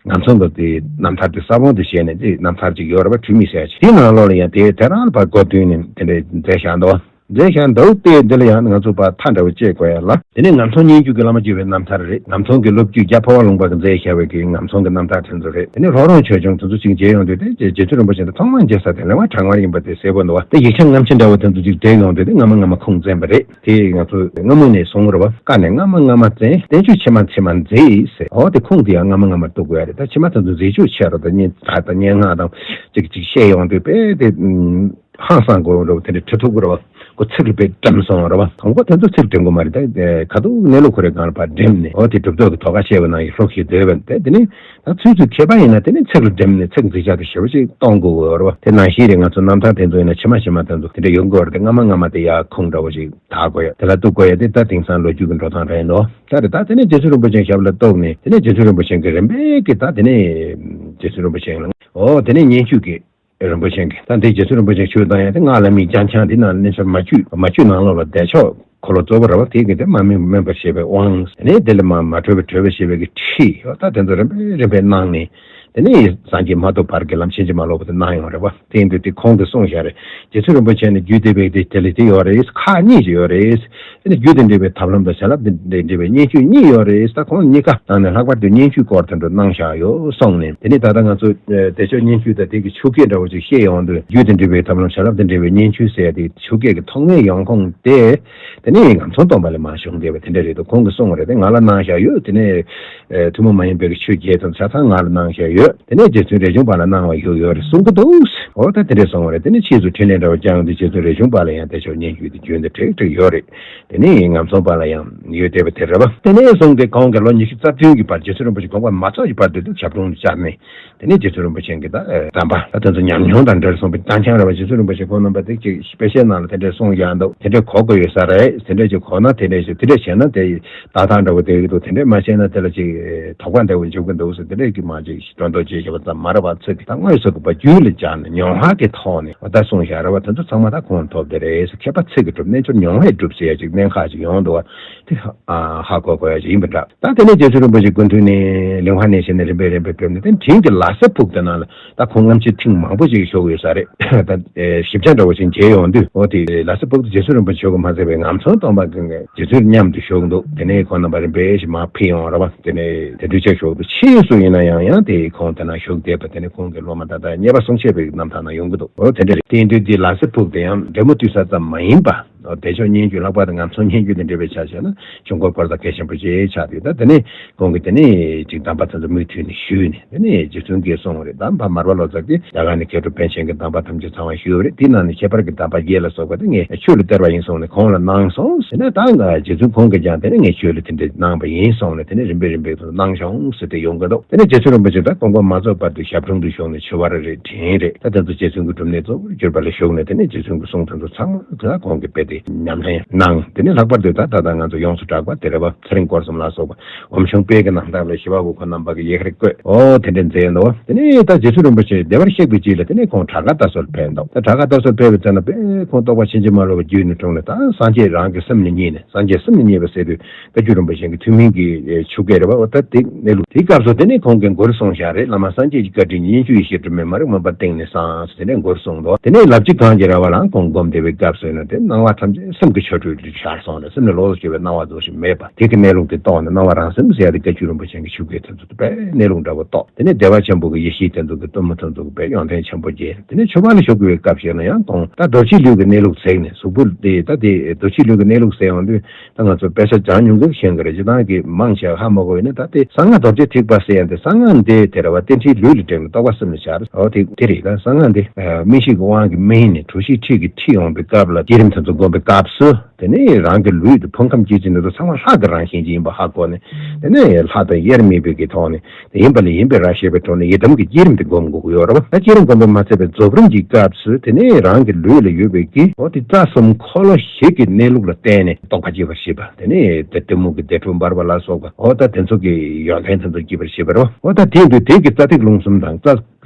ངམ་ཚང་གི་དེ་རྣམ་ཐར་དེ་ས་བོན་དུ་བཞེས་ནས་དེ་རྣམ་ཐར་ཅིག་ཡོད་རེད་བ། འཁྲུལ་མེད་ཟེར་ཡ་ཅིག་དེའི་ནང་ལོགས་ལ་ཡང་དེ་དེ་རང་ལ་ཕར་གོ་བསྡུས་ནས་དེ་འདྲ་མཛད་བཞག་འདུག་བ། མཛད་བཞག་འདུག་སྟེ། འདི་ལ་ཡང་ང་ཚོ་ཕར་མཐའ་འདྲ་བོ་བཅད་དགོས་ཡ་ལ། དེ་ནས་ངམ་ཚང་སྙན་བརྒྱུད་ཀྱི་བླ་མ་བརྒྱུད་པའི་རྣམ་ཐར་རེད། ངམ་ཚང་གི་སློབ་བརྒྱུད་རྒྱ་འཕེལ་བ་ལུང་པ་གིས་མཛད་བཞག་པའི་གི་ངམ་ཚང་གི་རྣམ་ཐར་དེ་ཚོ་རེད། དེ་ནས་ལྷོ་རོང་ཆོས་འབྱུང་དེ་ཚོ་ཅིག་མཇལ་ཡོང་དུས་དེ་རྗེ་བཙུན་རིན་པོ་ཆེ་འདི་ཐོག་མར་མཇལ་ས་དེ་ལིང་བ་བྲག་ངར་ཡིན་པ་དེ་གསལ་པོ་འདུག་བ། དེ་ཡིག་ཆ་ངམ་ཆེ་འདྲ་བོ་དེ་ཚོ་ཅིག་བསྒྲིགས་ཡོང་དུས་དེ་སྔ་མ་སྔ་མ་ཁུངས་བཙན་པ་རེད། དེ་ང་ཚོ་སྔ་མོ་ནས་གསུང་རེད་བ། བཀའ་ནི་སྔ་མ་སྔ་མ་བཙན། བསྟན་བཅོས་ཕྱི་མ་ཕྱི་མ་མཛེས་ཟེར། འོ་དེ་ཁུངས་དེ་ཡང་སྔ་མ་སྔ་མ་གཏུག་དགོས་ཡ་རེད། ད་ཕྱི་མ་དེ་ཚོ་མཛེས་བཅོས་ཆེ་རུ་དང་སྙན་གྲགས་དང་སྙན་ངག་དང་ཅིག་ཅིག་བཤད་ཡོང་དུས་དཔེ་དེ། ཧང་སང་དགོས་རེད་བ། དེ་འདྲ་ཁྲི་ཐུག་དགོས་རེད་བ། ཁོ་ཚིག་ལ་དཔེ་འགྲིམ་སོང་རེད་བ། དང་པོ་དེ་ཚོ་ཚིག་འགྲིམ་དགོས་མ་རེད། ད་ཁ་ཐུག་གནས་ལུགས་ཁོ་རའི་སྒང་ལ་ཕར་འགྲིམ་ནས། འོ་དེ་གྲུབ་ཐོབ་ཀྱི་ཐོག་ཁ་བཤད་པ་ནང་བཞིན་ལྷུག་ཤིག་བསྡད་པ་དེ། དེ་ནི་ད་ཚུལ་ཚུལ་མཁས་པ་ཡིན་ན་དེ་ནི་ཚིག་ལ་འགྲིམ་ནས་ཚིག་འཛིན་བྱ་དེ་ཞེ་པོ་ཅིག་གཏོང་དགོས་ཀྱི་ཡོད་རེད་བ། དེ་ནང་བཞིན་རེད། ང་ཚོ་རྣམ་ཐར་དེ་ཚོ་ཡིན་ན་ཕྱི་མ་ཕྱི་མ་དེ་ཚོ་དེ་འདྲ་ཡོང་གི་ཡོད་རེད། དེ་སྔ་མ་སྔ་མ་དེ་ཡར་ཁུངས་འདྲ་བོ་ཞིག་དག་དགོས་ཡ། དེ་ལ་གཏུག་དགོས་ཡ་དེ་ད་དེང་སང་ལོ་རྒྱུས་ཀྱི་འགྲོ་སྟངས་རེད་འདུག་ད་རེད། ད་དེ་ནས་རྗེ་བཙུན་རིན་པོ་ཆེའི་ཞབས་ལ་གཏུགས་ནས། དེ་ནས་རྗེ་བཙུན་རིན་པོ་ཆེ་གིས་རིམ་པས་ཀྱིས་ད་དེ་ནས་རྗེ་བཙུན་རིན་པོ་ཆེ་ལ། འོ་དེ་ནས་སྙན་བརྒྱུད་ཀྱི་རིན་པོ་ཆེ་གིས། ད་འདི་རྗེ་བཙུན་རིན་པོ་ཆེ་ཆོས་བཏང་ཡ་དེ་སྔགས་བླ་མེད་རྒྱ་ཆེན་འདི་ནང་གནས་ཚུལ་མ་བཅུད། མ་བཅུད་ནང་ལོགས་ལ་བདེ་མཆོག་འཁོར་ལོ་གཙོ་བོ་རེད་བ། དེ་གི་དེ་མ་མི་དམན་པར་བཤད་པའི་དབང་། དེ་ནས་དེ་ལས་མ་མ་གྲོལ་བའི་གྲོལ་བར་བཤད་པའི་གི་ཁྲིད། འོ་ད་དེ་ཚོ་རིམ་པས་རིམ་པས་གནང་ནས། དེ་ནས་སངས་རྒྱས་མ་ཐོབ་བར་གྱི་ལམ་ཕྱིན་ཅི་མ་ལོག་པ་དེ་གནང་ཡོང་རེད་བ། དེ་ཡིན་དུས་དེ་ཁོང་གིས་གསུངས་བཞག་རེད། རྗེ་བཙུན་རིན་པོ་ཆེ་ནི་རྒྱུད་སྡེ་པའི་དེ་དེ་ལས་དེ་ཡོད་རེད། ཁག་གཉིས་ཀྱི་ཡོད་རེད། དེ་ནི་རྒྱུད་དང་འབྲེལ་བའི་ཐབས་ལམ་དང་བྱིན་རླབས་དང་འབྲེལ་བའི་སྙན་བརྒྱུད་གཉིས་ཡོད་རེད། ད་ཁོང་གཉིས་ཀ་ནང་ནས་ལྷག་པར་དུ་སྙན་བརྒྱུད་སྐོར་དེ་འདྲ་གནང་བཞག་ཡོད་གསུངས་ནས། དེ་ནས་ད་ལྟ་ང་ཚོ་ཨ་བདེ་མཆོག་སྙན་བརྒྱུད་དང་དེ་གི་ཆོས་སྐད་འདྲ་བོ་ཅིག་བཤད་ཡོང་དུས། རྒྱུད་དང་འབྲེལ་བའི་ཐབས་ལམ་བྱིན་རླབས་དང་འབྲེལ་བའི་སྙན་བརྒྱུད་ཟེར་ཡ་དེ་ཆོས་སྐད་ཀྱི་ཐོག་མའི་ཡོང་ཁུངས་དེ། དེ་ནས་ངམ་ཚོང་སྟོན་པ་ལས་མར་བྱུང་བསྡད་པ་དེ་འདྲ་རེད་འདུག་ཁོང་གིས་གསུངས་པ་རེད། དེ་ང་ལ་གནང་བཞག་ཡོད། དེ་ནས་ཨ་ཐུན་མོང་མ་ཡིན་པའི་གི་ཆོས་བརྒྱད་དང་ཆ་ཚང་ང་ལ་གནང་བཞག་ཡོད། དེ་ནས་རྗེ་བཙུན་རས་ཆུང་པ་ལ་གནང་བ་ཡོད་ཡོད་རེད་གསུང་གི་འདུག་འོ་ད་དེ་འདྲས་གསུངས་པ་རེད། དེ་ནས་ཕྱིས་སུ་འཕྲིན་ལས་འདྲ་བོ་བསྐྱངས་ཡོང་དུས་རྗེ་བཙུན་རས་ཆུང་པ་ལ་ཡང་བདེ་མཆོག་སྙན་བརྒྱུད་དེ་རྒྱུན་དུ་བསྒྲིགས་བསྒྲིགས་ཡོད་རེད། དེ་ནས་ངམ་ཚོང་པ་ལ་ཡང་ཡོད་བསྡད་པ་དེ་རེད་བ། དེ་ནས་བཟུང་སྟེ་ཁོང་གིས་ལོ་ཉི་ཤུ་རྩ་བདུན་གྱི་བར་རྗེ་བཙུན་རིན་པོ་ཆེ་དགོངས་པ་མ་རྫོགས་ཀྱི་བར་དུ་ཞབས་དྲུང་དུ་བཅར་ནས། དེ་ནས་རྗེ་བཙུན་རིན་པོ་ཆེ་གིས་ད་ཨེ་གདམས་པ། ད་དེ་ཚོ་ཉམས་མྱོང་དང་འབྲེལ་སོང་བའི་གཏམ་འཆང་རེད་བ། རྗེ་བཙུན་རིན་པོ་ཆེ་ཁོང་རྣམ་པ་དེ་ཅིག་དཔེ་ཆའི་ནང་ལ་དེ་འདྲས་གསུངས་ཡག་འདུག་དེ་འདྲས་གོ་དགོས་ཡོད་ས་རེད། དེ་འདྲས་ཅིག་གོ་ན་དེ་འདྲས་ཞིག་དེ་འདྲས་བྱས་ན་དེ་ལྟ་སྟངས་འདྲ་བོ་བསྡད་ཀྱི་འདུག་དེ་འདྲས་མ་བྱས་ན་དེ་ལ་ཅིག་དོགས་པ་འདྲ་བོ་འཇུག་གི་འདུག་ཟེར། དེ་འདྲས་ཀྱི་མ་ཅིག་སྒྲོ་འདོགས་བཅད་བྱས་པ་ཙམ་མ་རེད་བ། ཚིག་གི་ད་དངོས་སུ་གི་བ་རྒྱུད་ལ་སྦྱར་ནས་མྱོང་བ་གི་ཐོག་ནས་འོ་ད་གསུངས་བཞག་རེད་བ། དེ་ཚོ་ཚང་མ་ད་ཁོང་ཐོབ་དེ་རེད་ཟེར། མཁས་པ་ཚིག་གིས་སྒྲུབ། རྣལ་འབྱོར་མྱོང་བས་སྒྲུབ་ཟེར་ཡ་ཅིག་གནད་འགག་ཅིག་ཡོང་འདུག་བ། དེ་ཧ་ཧ་གོ་དགོས་ཡ་ཅིག་ཡིན་པ་འདྲ། ད་དེ་ནས་རྗེ་བཙུན་རིན་པོ་ཆེ་སྐུ་མདུན་ནས་ལིང་ཧྭ་ནས་བྱས་ནས་རིམ་པས་རིམ་པས་ཕེབས་ནས། དེ་དྲིན་གྱི་ལ་ས་ཕུག་དེ་ནང་ལ་ད་ཁོང་སྔ་ཕྱིར་ཐེངས་མང་པོ་ཞིག་བཞུགས་ཡོད་ས་རེད། ད་ཨེ་ཞིབ་ཆ་འདྲ་བོ་ཞིག་མཇལ་ཡོང་དུས། འོ་དེ་ལ་ས་ཕུག་ཏུ་རྗེ་བཙུན་རིན་པོ་ཆེ་མཆོག་གིས་མ་ཚད་པའི་ངམ་ཚོང་སྟོན་པ་གི་རྗེ་བཙུན་མཉམ་དུ་བཞུགས་འདུག་དེ་ནས་ཁོང་རྣམ་པ་རིམ་པས་ཞིག་མར་ཕེབས་ཡོང་རེད་བ། དེ་ནས་དེ་འདྲ་ཅིག་བཞུགས་འདུག་ཕྱིས་སུ་ཡིན་ན་ཡང་ཡང་དེ་ཁོང་དེ་ན་བཞུགས་བསྡད་པ། དེ་ནས་ཁོང་གི་སློབ་མ་ད་ལྟ་མཉེས་པ་གསུང་བཤད་པའི་རྣམ་ཐར་ནང་ཡོང་གི་འདུག་འོ་དེ་འདྲ་རེད། དེ་ཡིན་དུས་འདི་ལ་ས་ཕུག་དེ་ཡང་འབྲས་མོ་བཏུལ་ས་ཙམ་མ་ཡིན་པ། བདེ་མཆོག་སྙན་བརྒྱུད། ལྷག་པར་དུ་ངམ་ཚོང་སྙན་བརྒྱུད་དང་འབྲེལ་བའི་ཆ་བྱས་ན་ཆོས་འཁོར་བསྐོར་ས་གལ་ཆེན་པོ་ཞིག་ཆགས་ཡོད། ད་དེ་ནས་ཁོང་གིས་དེ་ནས་ཅིག་གདམས་པ་དེ་ཚོ་མུ་མཐུད་ནས་ཞུས་ནས། དེ་ནས་རྗེ་བཙུན་གྱིས་གསུངས་པ་རེད། ད་ཕ་མར་པ་ལོ་ཙཱ་གིས་རྒྱ་གར་ནས་མཁས་གྲུབ་པཎ་ཆེན་གྱི་གདམས་པ་ཐམས་ཅད་ཚང་བ་ཞུས་པ་རེད། དེའི་ནང་ནས་ཁྱད་པར་གྱི་གདམས་པ་བརྒྱད་ལ་སོགས་པ་དེ་ངས་ཆོས་ལ་སྟེར་བ་ཡིན་གསུངས་ནས་ཁོང་ལ་གནང་སོང་ཟེར་ནས། ད་ང་རྗེ་བཙུན་ཁོང་གིས་ཀྱང་དེ་ནས་ངས་ཆོས་ལ་དེ་འདྲ་གནང་བ་ཡིན་གསུངས་ནས། དེ་ནས་རིམ་པས་རིམ་པས་དུ་གནང་བྱུང་ཟེར་ཏེ་ཡོང་གི་འདུག་དེ་ནས་རྗེ་བཙུན་རིན་པོ་ཆེ་ད་དགོངས་པ་མ་རྫོགས་བར་དུ་ཞབས་དྲུང་དུ་བཞུགས་ནས་ཆོས་པ་རེ་རེ་དྲན་རེད། ད་དེ་ཚོ་རྗེ་བཙུན་གྱི་སྒྲུབ་གནས་གཙོ་བོར་གྱུར་པ་ལ་བཞུགས་ནས། དེ་ནས་རྗེ་བཙུན་གྱི་གསུང་དེ་ཚོ་ཚང་མ་དེ་ལ་ཁོང་གིས་རྦད་དེ་ཉམས་ལེན་གནང་། དེ་ནས་ལྷག་པར་དུ་ད་ད་ལྟ་ང་ཚོ་ཡོངས་སུ་གྲགས་པ་དེ་རེད་བ། ཚེ་རིང་སྐོར་གསུམ་ལ་སོགས་པ། འོམ་ཆུང་དཔལ་གྱི་རྣམ་ཐར་ལ་ཞི་བ་འོག་མིན་རྣམ་པ་གི་ཡི་གེར་བཀོད། འོ་དེ་འདྲ་མཛད་འདུག་དེ་ནས་ད་རྗེ་བཙུན་རིན་པོ་ཆེ་བདེ་བར་གཤེགས་པའི་རྗེས་ལ་དེ་ནས་ཁོང་བྲག་དཀར་རྟ་ཟུར་ཕེབས་འདུག་ད་བྲག་དཀར་རྟ་ཟུར་ཕེབས་པའི་ཚེ་ན་དཔེ་ཁོང་རྟོགས་པ་ཕྱིན་ཅི་མ་ལོག་པ་རྒྱུད་ནས་འཁྲུངས་ནས། ད་སངས་རྒྱས་རང་གི་སེམས་ཉིད་བརྙེས་ནས། སངས་རྒྱས་སེམས་ཉིད་བརྙེས་པ་ཟེར་དུས་བཀའ་བརྒྱུད་རིན་པོ་ཆེ་གི་ཐུན་མིན་གྱི་ཆོས་སྐད་རེད་བ། འོ་ད་དེ་གནས་ལུགས། དེའི་སྐབས་སུ་དེ་ནས་ཁོང་གིས་མགུར་གསུངས་བཞག་རེད། བླ་མ་སངས་རྒྱས་ཀྱི་བཀའ་དྲིན། སྙན་བརྒྱུད་ཡེ་ཤེས་སྒྲོན་མེ་མ་རིག་མུན་པ་སྟེང་ནས་སངས། དེ་ནས་མགུར་གསུངས་འདུག་དེ་ནས་ལབ་ཀྱི་གང་གི་ར་བ་ལའང་ཁོང་བསྒོམས་བསྡད་པའི་སྐབས་སུ་ཡིན་ན། དེ་སྣང་བ་ཐམས་ཅད་སེམས་ཀྱི་ཆོ་འཕྲུལ་དུ་ཤར་སོང་ནས། སེམས་ནི་ལོགས་སུ་གྱུར་པའི་སྣང་བ་རྫོགས་ཤིང་མེད་པ། དེ་གི་གནས་ལུགས་དེ་རྟོགས་ནས། སྣང་བ་རང་སེམས་ཟེར་ཡ་དེ་བཀའ་བརྒྱུད་རིན་པོ་ཆེ་གི་ཆོས་སྐད་དེ་ཚོ་དཔེ་གནས་ལུགས་འདྲ་བོ་རྟོགས། དེ་ནས་བདེ་བ་ཆེན་པོ་གི་ཡེ་ཤེས་དེ་ཚོ་གི་གཏུམ་མོ་དེ་ཚོ་གི་དཔེ་ཡོན་ཏན་ཆེན་པོ་རྒྱས། དེ་ནས་ཆོས་པ་ལ་ཞུགས་པའི་སྐབས་ཤིག་ན་ཡང་ཁོང་ད་རྡོ་རྗེ་ལུས་ཀྱི་གནས་ལུགས་ཟེར་ནས། གཟུགས་པོ་དེ་ད་དེ་རྡོ་རྗེ་ལུས་ཀྱི་གནས་ལུགས་ཟེར་ཡོང་དུས། ད་ང་ཚོ་དཔེ་ཆ་སྦྱང་མྱོང་མཁན་ཤེས་ཀྱི་རེད། སྤྱིར་བཏང་གི་མང་ཆེ་བ་ཧ་མ་གོ་བས་ན། ད་དེ་གསང་སྔགས་རྡོ་རྗེ་ཐེག་པ་ཟེར་ཡ་དེ། གསང་སྔགས་འདི་དེ་རེད་བ། རྟེན་འབྲེལ་ལུས་ལ་འདྲེས་ནས་རྟོགས་པ་སེམས་ལ་འཆར། འོ་དེ་དེ་རེད། ད་གསང་སྔགས་འདི་སྨིན་བྱེད་ཀྱི་དབང་གིས་སྨིན་ནས་གྲོལ་བྱེད་ཁྲིད་ཀྱིས་ཁྲིད་ཡོང་བའི་སྐབས་ལ། བསྐྱེད་རིམ་དེ་ཚོ་བསྒོམ་པའི་སྐབས་སུ། དེ་ནས་རང་གི་ལུས་དང་ཕུང་ཁམས་སྐྱེ་མཆེད་འདི་ཚོ་ཚང་མ་ལྷ་གི་རང་བཞིན་ཅིག་ཡིན་པ་ཧ་གོ་ནས། དེ་ནས་ལྷ་དང་དབྱེར་མེད་པའི་གི་ཐོག་ནས། དེ་ཡིན་པ་ལས་ཡིན་པའི་རང་ཤེས་པའི་ཐོག་ནས་ཡི་དམ་གྱི་བསྐྱེད་རིམ་དེ་སྒོམ་དགོས་ཀྱི་ཡོད་རེད་བ། ད་བསྐྱེད་རིམ་སྒོམ་པ་མ་ཚད་པའི་རྫོགས་རིམ་གྱི་སྐབས་སུ། དེ་ནས་རང་གི་ལུས་ལ་ཡོད་པའི་གི། འོ་དེ་རྩ་གསུམ་འཁོར་ལོ་བཞི་གི་གནས་ལུགས་ལ་བརྟེན་ནས་རྟོགས་པ་སྐྱེ་བར་བྱེད་པ། དེ་ནས་དེ་གཏི་མུག་གི་བདེ་དྲོད་འབར་བ་ལ་སོགས་པ། འོ་ད་དེ་ཚོ་གི་ཡོན་ཏན་དེ་ཚོ་སྐྱེ་བར་བྱེད་པ་རེད་བ། འོ་ད་དེ་དུས་དེ་གི་རྩ་ཐིག་རླུང་གསུམ་དང་། རྩ་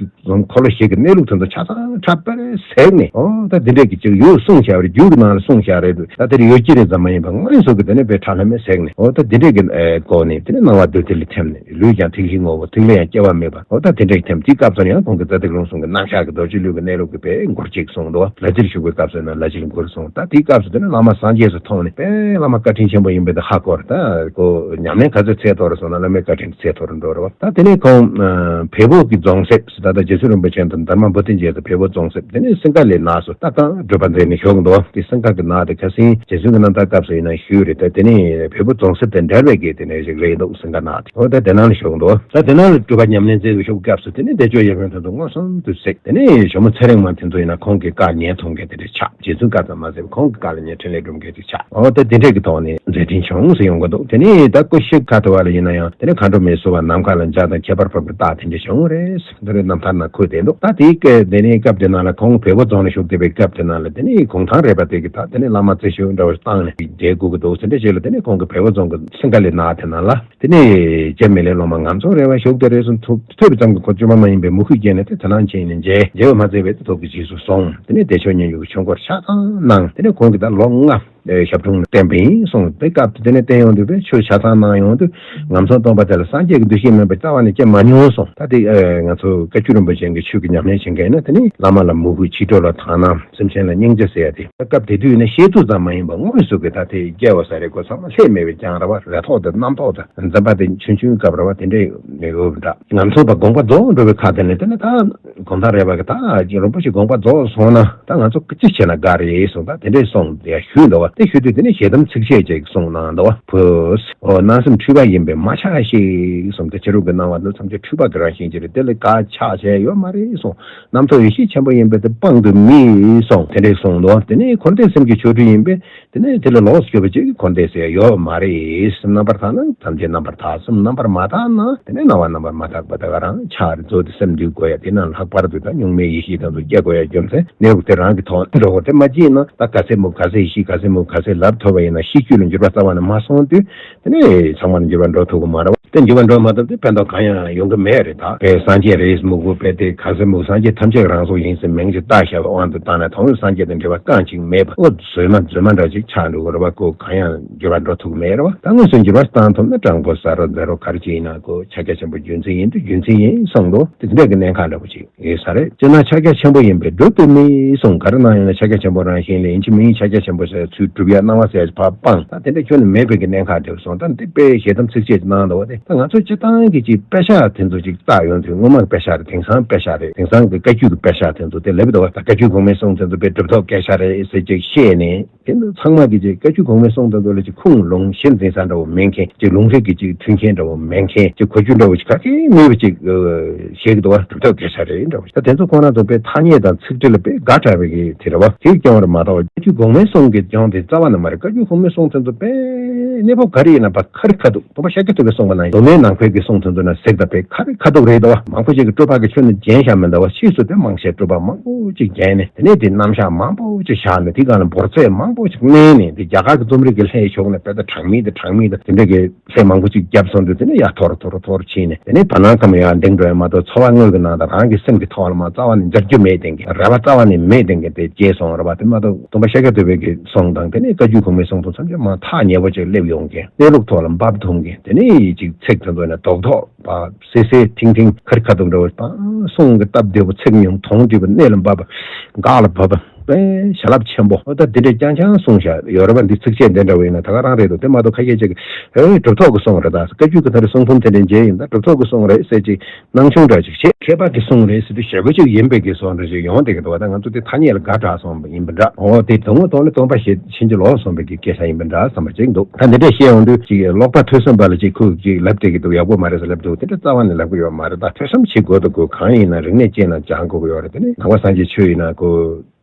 གསུམ་འཁོར་ལོ་བཞི་གི་གནས་ལུགས་དེ་ཚོ་ཆ་ཚང་ཕྲ་ཕུང་ཟད་ནས། འོ་ད་དེ་འདྲས་ཀྱི་ཅིག་ཡོད་གསུངས་བཞག་པ་རེད། རྒྱུད་ཀྱི་ནང་ལ་གསུངས་བཞག་རེད་འདུག་ད་དེར་ཡོད་ཀྱི་རེད་ཙམ་མ་ཡིན་པ། དངོས་སུ་གི་དེ་ནས་དཔེ་ཁྲ་ལྷམ་མེ་ཟེག་ནས། འོ་ད་དེ་འདྲས་ཀྱི་ཨེ་སྒོ་ནས་དེ་ནས་སྣང་བ་རྡུལ་དེ་ལས་ཐིམ་ནས། ལུས་ཀྱང་ཐིག་ལེ་ངོ་བོ། ཐིག་ལེ་ཡང་སྐྱེ་བ་མེད་པ། འོ་ད་དེ་འདྲས་ཐིམ། དེའི་སྐབས་སུ་ཡང་ཁོང་གི་རྩ་ཐིག་རླུང་གསུམ་གྱི་རྣམ་གཞག་གི་རྡོ་རྗེ་ལུས་ཀྱི་གནས་ལུགས་ཀྱི་དཔེ་མགུར་གཅིག་གསུངས་འདུག་ལ་རྩེར་བཞུགས་པའི་སྐབས་སུ་ཡིན་ན་ལ་རྩེར་མགུར་གསུངས། ད་དེའི་སྐབས་སུ་དེ་ནས་བླ་མ་སངས་རྒྱས་སུ་མཐོང་ནས། དཔེ་བླ་མ་བཀའ་དྲིན་ཆེན་པོ་ཡིན་པ་དེ་ཧ་གོ་རེད། ད་ཁོ་ཉམས་ལེན་ག་ཚོད་ཚད་མཐོ་རུ་སོང་ན་བླ་མའི་བཀའ་དྲིན་ཚད་མཐོ་རུ་འགྲོ་རེད་བ། ད་དེ་ནས་ཁོང་ཨ་བལ་པོ་གི་རྫོང་གསེབ། ད་ལྟ་རྗེ་བཙུན་རིན་པོ་ཆེ་དང་དྷརྨ་བོ་དྷི་མཇལ་དུ་བལ་པོ་རྫོང་གསེབ། དེ་ནས་སིང་ག་ལའི་ནགས་སུ་ད་གང་སྒྲུབ་པ་མཛད་ནས་བཞུགས་འདུག་དེ་སིང་ག་གི་ གནང་སྟེ། ཁ་སང་རྗེ་བཙུན་གྱི་རྣམ་ཐར་སྐབས་སུ་ཡིན་ན་ཞུས་རེད། ད་དེ་ནས་བལ་པོ་རྫོང་གསར་དང་འབྲེལ་བའི་གི་དེ་ནས་ཞིག་རེད་འདུག་ཟེར་འདྲ་གནང་སྟེ། འོ་ད་དེ་ནང་ལ་བཞུགས་འདུག་ད་དེ་ནང་ལ་སྒྲུབ་པ་ཉམས་ལེན་མཛད་དུ་བཞུགས་སྐབས་སུ་དེ་ནས་བདེ་མཆོག་ཡབ་ཡུམ་དེ་ཚོ་མངོན་སུམ་དུ་གཟིགས། དེ་ནས་ཇོ་མོ་ཚེ་རིང་མ་དེ་ཚོ་ཡིན་ན་ཁོང་གི་བཀའ་ཉན་ཐུབ་མཁན་དེ་འདྲ་ཆགས། རྗེ་བཙུན་བཀའ་ཙམ་མ་ཟད་པར་ཁོང་གི་བཀའ་ལ་ཉན། འཕྲིན་ལས་སྒྲུབ་མཁན་དེ་ཆགས། འོ་ད་དེ་འདྲས་ཀྱི་ཐོག་ནས་མཛད་འཕྲིན་བྱུང་ཟེར་ཡོང་གི་འདུག་དེ་ནས་ད་སྐུ་གཤེགས་ཁ་ཐུག་པ་ལ་ཡིན་ན་ཡང་དེ་ནས་མཁའ་འགྲོ་མའི་བསུ་བ་ནམ་མཁའ་ལ་འཇའ་དང་ཁྱད་པར་འཕགས་པའི་རྟགས་དེ་འདྲ་བྱུང་རེད། འདི་རེད། རྣམ་ཐར་ནང་འཁོད་བསྡད་འདུག་ད་དེའི་སྐབས་དེ་ནས་སྐབས་དེ་ནང་ལ་ཁོང་བལ་པོ་རྫོང་ལ་བཞུགས་བསྡད་པའི་སྐབས་དེ་ནང་ལ་དེ་ནས་གུང་ཐང་རས་པ་དེ་གི་ད་དེ་ནས་བླ་མ་རྩེ་ཞུ་འདྲ་བོ་བཏང་ནས་མཇལ་དགོས་ཀྱི་འདུག་ཟེར་འདྲ་བྱས་ལ། དེ་ནས་ཁོང་གི་བལ་པོ་རྫོང་གི་སིང་ག་ལའི་ནགས་དེ་ནང་ལ་དེ་ནས་རྗེ་མི་ལའི་སློབ་མ་ངམ་ཚང་རས་པ་བཞུགས་བསྡད་རེད་གསུངས། ཐུབ་ཐོས་པའི་ཙམ་གྱིས་ཁོ་བཅོས་མ་མ་ཡིན་པའི་མོས་གུས་སྐྱེས་ནས་དེ་དེ་ནང་ཕྱིན་ནས་མཇལ། མཇལ་བ་མ་ཚད་པའི་ཐུགས་ཀྱི་རྗེས་སུ་བཟུང་། དེ་ནས་བདེ་མཆོག་སྙན་བརྒྱུད་ཀྱི་ཆོས་འཁོར་ཆ་ཚང་གནང་། དེ་ནས་ཁོང་གིས་ད་ལོ་ལྔ་ཨེ་ཞབས་དྲུང་ལ་བསྟེན་པ་ཡིན་གསུངས། དེ་སྐབས་དེ་ནས་བསྟེན་ཡོང་དུས་པས་ཆོས་ཆ་ཚང་གནང་ཡོང་དུས་ངམ་ཚང་སྟོན་པ་དེ་ལ་སངས་རྒྱས་ཀྱི་འདུ་ཤེས་མེད་པ་རྩ་བ་ནས་སྐྱེ་མ་མྱོང་གསུངས། ད་དེ་ཨེ་ང་ཚོ་བཀའ་བརྒྱུད་རིན་པོ་ཆེ་གི་ཆོས་ཀྱི་ཉམས་ལེན་བྱེད་མཁན་ཡིན་ན་དེ་ནི་བླ་མ་ལ་མོས་གུས། བྱིས་སྒྲོལ་ལ་དག་སྣང་། སེམས་ཅན་ལ་སྙིང་རྗེ་ཟེར་ཡ་དེ། སྐབས་དེ་དུས་ནི་བཤད་ཚུལ་ཙམ་མ་ཡིན་པར་དངོས་སུ་གི་ད་དེ་སྐྱེ་བ་ས་རེ་ཁོ་ཚང་མ་ལྷད་མེད་པའི་རྐྱང་ར་བ། རེ་ཐོག་དང་རྣམ་རྟོག་དང་འཛིན་པ་དེ་ཆུང་ཆུང་སྐབས་ར་བ་དེ་འདྲའི་ཡོད་འདྲ། ངམ་ཚང་པ་དགོངས་པ་རྫོགས་འགྲོ་བའི་ཁ་དེ་ནས་དེ་ནི་ད་གུང་ཐང་རས་པ་གི་ད་རིན་པོ་ཆེ་དགོངས་པ་རྫོགས་སོང་ན་ད་ང་ཚོ་ཅི་བྱས་ན་དགའ་རེད་གསུངས། ད་དེ་འདྲས་གསུངས་ཏེ་ཞུས་འདུག་བ། དེ་ཞུས་དུས་དེ་ནས་ཞལ་གདམས་ཚིགས་བཅད་ཅིག་གསུངས་གནང་འདུག་བ། བུ། འོ་སྣང་སེམས་འཁྲུལ་པ་ཡིན་པས་མ་ཆགས་ཤིག་གསུངས་ཏེ། ཕྱི་རོལ་གྱི་སྣང་བ་འདི་ཐམས་ཅད་འཁྲུལ་པ་གི་རང་བཞིན་ཅིག་རེད། དེ་ལས་ག་ཆགས་བྱས་ཡོད་མ་རེད་གསུངས། རྣམ་རྟོག་ཡེ་ཤེས་ཆེན་པོ་ཡིན་པས་དེ་སྤང་དུ་མེད་གསུངས། དེ་འདྲས་གསུངས་འདུག་བ། དེ་ནས་འཁོར་འདས་སེམས་ཀྱི་ཆོ་འཕྲུལ་ཡིན་པས། དེ་ནས་དེ་ལས་ལོགས་སུ་གྱུར་པ་ཅིག་འཁོར་འདས་ཟེར་ཡ་ཡོད་མ་རེད། སེམས་རྣམ་པར་དག་ན་ཐམས་ཅད་རྣམ་པར་དག། སེམས་རྣམ་པར་མ་དག་ན་དེ་ནས་སྣང་བ་རྣམ་པར་མ་དག་པ་དེ་ག་རང་ཆགས་རེད། རྫོགས་ཏེ་སེམས་འདུལ་དགོས་ཡ་དེ་ན་ལྷག་པར་དུ་ད་གཉུག་མའི་ཡེ་ཤེས་དེ་ཚོ་སྐྱེ་དགོས་ཡ་རྒྱུ་མཚན་གནས་ལུགས་དེ་རང་གི་ཐོག་འགྲོ་དགོས། དེ་མ་སྐྱེས་ན་ད་ག་ཚད་མོ་ག་ཚད་ཡེ་ཤེས་ག་ཚད་མོ་ག་ཚད་ལབ་ཐུབ་པ་ཡིན་ན་ཤེས་རྒྱུད་ལ་འགྱུར་བ་རྩ་བ་ནས་མ་སོང་དུས་དེ་ནས་ཚང་མ་ལ་འགྱུར་བ་འགྲོ་ཐུབ་ཀྱི་མ་རེད་བ། དེ་འགྱུར་བ་འགྲོ་མ་ཐུབ་དུས་ཕན་ཐོགས་གང་ཡང་ཡོང་གི་མེད་རེད། ད་དཔེ་སངས་རྒྱས་རེད་མོ་གོ་དཔེ་དེ་ག་ཚད་མོ་སངས་རྒྱས་ཐམས་ཅད་རང་གཟུགས་ཡིན་ཟེར་མིང་ཅིག་བཏགས་བཞག་པའི་དབང་དུ་བཏང་ན་དོན་ལ་སངས་རྒྱས་དང་འབྲེལ་བ་རྐང་གཅིག་མེད་པ། འོ་རྫུན་མ་རྫུན་མ་འདྲ་ཅིག་ཆགས་འགྲོ་གི་རེད་བ། ཁོ་གང་ཡང་འགྱུར་བ་འགྲོ་ཐུབ་ཀྱི་མེད་རེད་བ། ད་དངོས་སུ་འགྱུར་བ་བཏང་ཐུབ་ན་དྲང་པོ་ཟ་རོ་འཛེར་རོ་ག་རེ་ཅིག་ཡིན་ན་ཁོ་ཕྱག་རྒྱ་ཆེན་པོ་རྒྱུ་མཚན་ཡིན་དུས་རྒྱུ་མཚན་ཡིན་གསུངས་འདུག་དེ་འདྲ་གི་གནད་འགག་འདྲ་པོ་ཅིག་ཡོད་ས་རེད། སྤྱིར་ན་ཕྱག་རྒྱ་ཆེན་པོ་ཡིན་པས་སྒྲུབ་ཏུ་མེད་གསུངས། ག་རེ་གནང་ཡོང་ན་ཕྱག་རྒྱ་ཆེན་པོ་རང་བཞིན་ལས་ཡིན་གཅིག་མིན་གཅིག་ཕྱག་རྒྱ་ཆེན་པོ་ཟེར་ཚུལ་སྒྲུབ་ཡ་གནང་བ་ཟེར་ཕར་སྤངས། ད་དེ་འདྲ་ཁྱོན་ནས་མེད་པའི་གི་གནད་འགག་འདྲ་པོ་སོང་། ད་འདི་དཔེ་ཞལ་གདམས་ཚིགས་བཅད་ཅིག་གནང་འདུག་བ། དེ་ད་ང་ཚོ་སྤྱིར་བཏང་གི་ཅིག་དཔེ་ཆ་དེ་ཚོ་ཅིག་བལྟ་ཡོང་དུས་སྔོན་མ་གི་དཔེ་ཆ་རེད། དེང་སང་དཔེ་ཆ་རེད། དེང་སང་གི་བཀའ་བརྒྱུད་ཀྱི་དཔེ་ཆ་དེ་ཚོ་དེ་ལབ་འདུག་བ། ད་བཀའ་བརྒྱུད་གོང་མའི་གསུང་དེ་ཚོ་དཔེ་གྲུབ་ཐོབ་སྐད་ཆ་རེད་ཟེར་ཅིག་བཤད་ནས། དེ་ཚོ་ཚང་མ་གི་ཅིག་བཀའ་བརྒྱུད་གོང་མའི་གསུང་དེ་ཚོ་ལ་ཅིག་ཁུངས་ལུང་གཞི་འཛིན་ས་འདྲ་བོ་མེད་མཁན། ཅིག་ལུང་རིགས་ཀྱི་ཅིག་མཐུན་རྐྱེན་འདྲ་བོ་མེད་མཁན། ཅིག་གོ་རྒྱུ་འདྲ་བོ་ཅིག་ག་གེ་མེད་པ་ཅིག་ཨ་བཤད་ཀྱི་འདུག་བ། གྲུབ་ཐོབ་སྐད་ཆ་རེད་འདྲ་བོ། ད་དེ་ཚོ་ཁོ་རང་ཚོ་དཔེ་ཐ་སྙད་དང་ཚིག་འགྲེལ་ལ་དཔེ་དགའ་དྲགས་པའི་གི་དེ་རེད་བ། དེ་སྐྱོང་བ་རེད་མ་གཏོགས་བཀའ་བརྒྱུད་གོང་མའི་གསུང་གི་སྐྱོང་དེ་རྩ་བ་ནས་མ་རེད། བཀའ་བརྒྱུད་གོང་མའི་གསུང་དེ་ཚོ་དཔེ་གནས་བབ་ག་རེ་ཡིན་ན་ཕར་ཁ་རི་ཁ་ཐུག་སྟོན་པ་ཤཱཀྱ་ཐུབ་པའི་གསུང་པ་ན་མདོ་སྨད་ནང་ཁུལ་གྱི་གསུང་དེ་ཚོ་ན་གཟིགས་དང་དཔེ་ཁ་རི་ཁ་ཐུག་རེད་དོ། མང་པོ་ཅིག་གིས་སྤྲོས་པ་གི་ཆོས་ནི་རྒྱན་བཞག་མི་འདུག་བ། ཕྱིས་སུ་དེ་མང་ཆེ་སྤྲོས་པ་མང་པོ་ཅིག་རྒྱན་ནས་དེ་ནས་དེ་རྣམ་གཞག་མང་པོ་ཅིག་བཞག་ནས་དེ་གང་ལ་འབོར་ཚད་མང་པོ་ཅིག་བསྣན་ནས། དེ་རྒྱ་གར་གྱི་རྩོམ་རིག་གི་ལྷའི་ཕྱོགས་ནས་དཔེ་ད་གྲངས་མེད་དང་གྲངས་མེད་དང་དེ་འདྲ་གི་ལྷད་མང་པོ་ཅིག་བརྒྱབ་སོང་དུས་དེ་ནས་ཡར་མཐོ་རུ་མཐོ་རུ་མཐོ་རུ་ཕྱིན་ནས། དེ་ནས་བར་སྣང་ཁམས་ཡར་ལྡིང་འགྲོ་ཡ་མ་གཏོགས་འཚོ་བ་དངོས་ཀྱི་ནང་དང་རང་གི་སེམས་ཀྱི་ཐོག་ལ་མ་རྩ་བ་ནས་འབྱར་རྒྱུ་མེད་མཁན་གྱི། རེ་བ་རྩ་བ་ནས་མེད་མཁན་གྱི་དེ་སྐྱེས་སོང་རེད་བ། དེ་མ་གཏོགས་སྟོན་པ་ཤཱཀྱ་ཐུབ་པའི་གི་གསུང་དང་དེ་ནས་བཀའ་བརྒྱུད་གོང་མའི་གསུང་དང་ཐམས་ཅད་མ་ཐག་ཉེ་བོ་ཅིག་སླེབས་ཡོང་མཁན། གནས་ལུགས་ཐོག་ལ་འབབ་ཐུབ་མཁན། དེ་ནས་ཅིག་ཚིག་དེ་ཚོ་ནས་རྡོག་རྡོག་པ་སེ་སེ་ཐིང་ཐིང་ཁ་རི་ཁ་ཐུག་འདྲ་བོ་དང་། གསུང་གི་སྟབས་བདེ་བོ། ཚིག་ཉུང་། དོན་འགྲིག་པ། གནད་ལ་འབབ་པ། འགག་ལ་བབ་པ། དཔེ་བྱིན་རླབས་ཆེན་པོ། འོ་ད་འདི་འདྲ་རྐྱང་རྐྱང་གསུངས་བཞག་ཡོད་རེད་པ། འདི་ཚིགས་བཅད་འདི་འདྲ་བོ་ཡིན་ན་ད་ག་རང་རེད་འདུག་དེ་མ་གཏོགས་ཁ་ཤས་ཅིག་གིས་ཨེ་གྲུབ་ཐོབ་ཀྱི་གསུང་རེད། ད་བཀའ་བརྒྱུད་ཀྱི་ད་རེས་གསུང་འབུམ་དེ་འདྲ་མཇལ་ཡིན། ད་གྲུབ་ཐོབ་ཀྱི་གསུང་རེད་ཟེར་ཅིག་སྣང་ཆུང་འདྲ་ཅིག་བྱེད། མཁས་པ་གི་གསུང་རེད་ཟེར་དུས་ཞེ་པོ་ཅིག་ཡིན་པའི་གི་བཟོ་འདྲ་ཅིག་ཡོང་བསྡད་ཀྱི་འདུག་བ། ད་ང་ཚོ་དེ་ཐ་སྙད་ལ་དགའ་དྲགས་སོང་བ་ཡིན་པ་འདྲ། འོ་དེ་དོན་དངོས་ཐོག་ནས་སྟོན་པ་ཕྱིན་ཅི་ལོག་སོང་བའི་གི་སྐད་ཆ་ཡིན་པ་འདྲ་བསམ་པ་ཅིག་འདུག་ད་འདི་འདྲ་བཤད་ཡོང་དུས་ཅིག་ཀློག་པ་ཐོས་བསམ་པ་ལ་ཅིག་ཁོས་ཅིག་ལབ་བསྡད་ཀྱི་འདུག་ཡག་པོ་མ་རེད་ཟེར་ལབ་འདུག་དེ་འདྲ་རྩ་བ་ནས་ལབ་ཀྱི་ཡོད་མ་རེད། ད་ཐོས་བསམ་བྱེད་དགོས་འདུག་ཁོ་གང་ཡིན་ན་རིག་གནས་ཅན་ལ་སྦྱང་དགོས་ཀྱི་ཡོད་རེད། དེ་ནས་ནང་པ་སངས་རྒྱས་ཆོས་ཡིན་ན་ཁོ།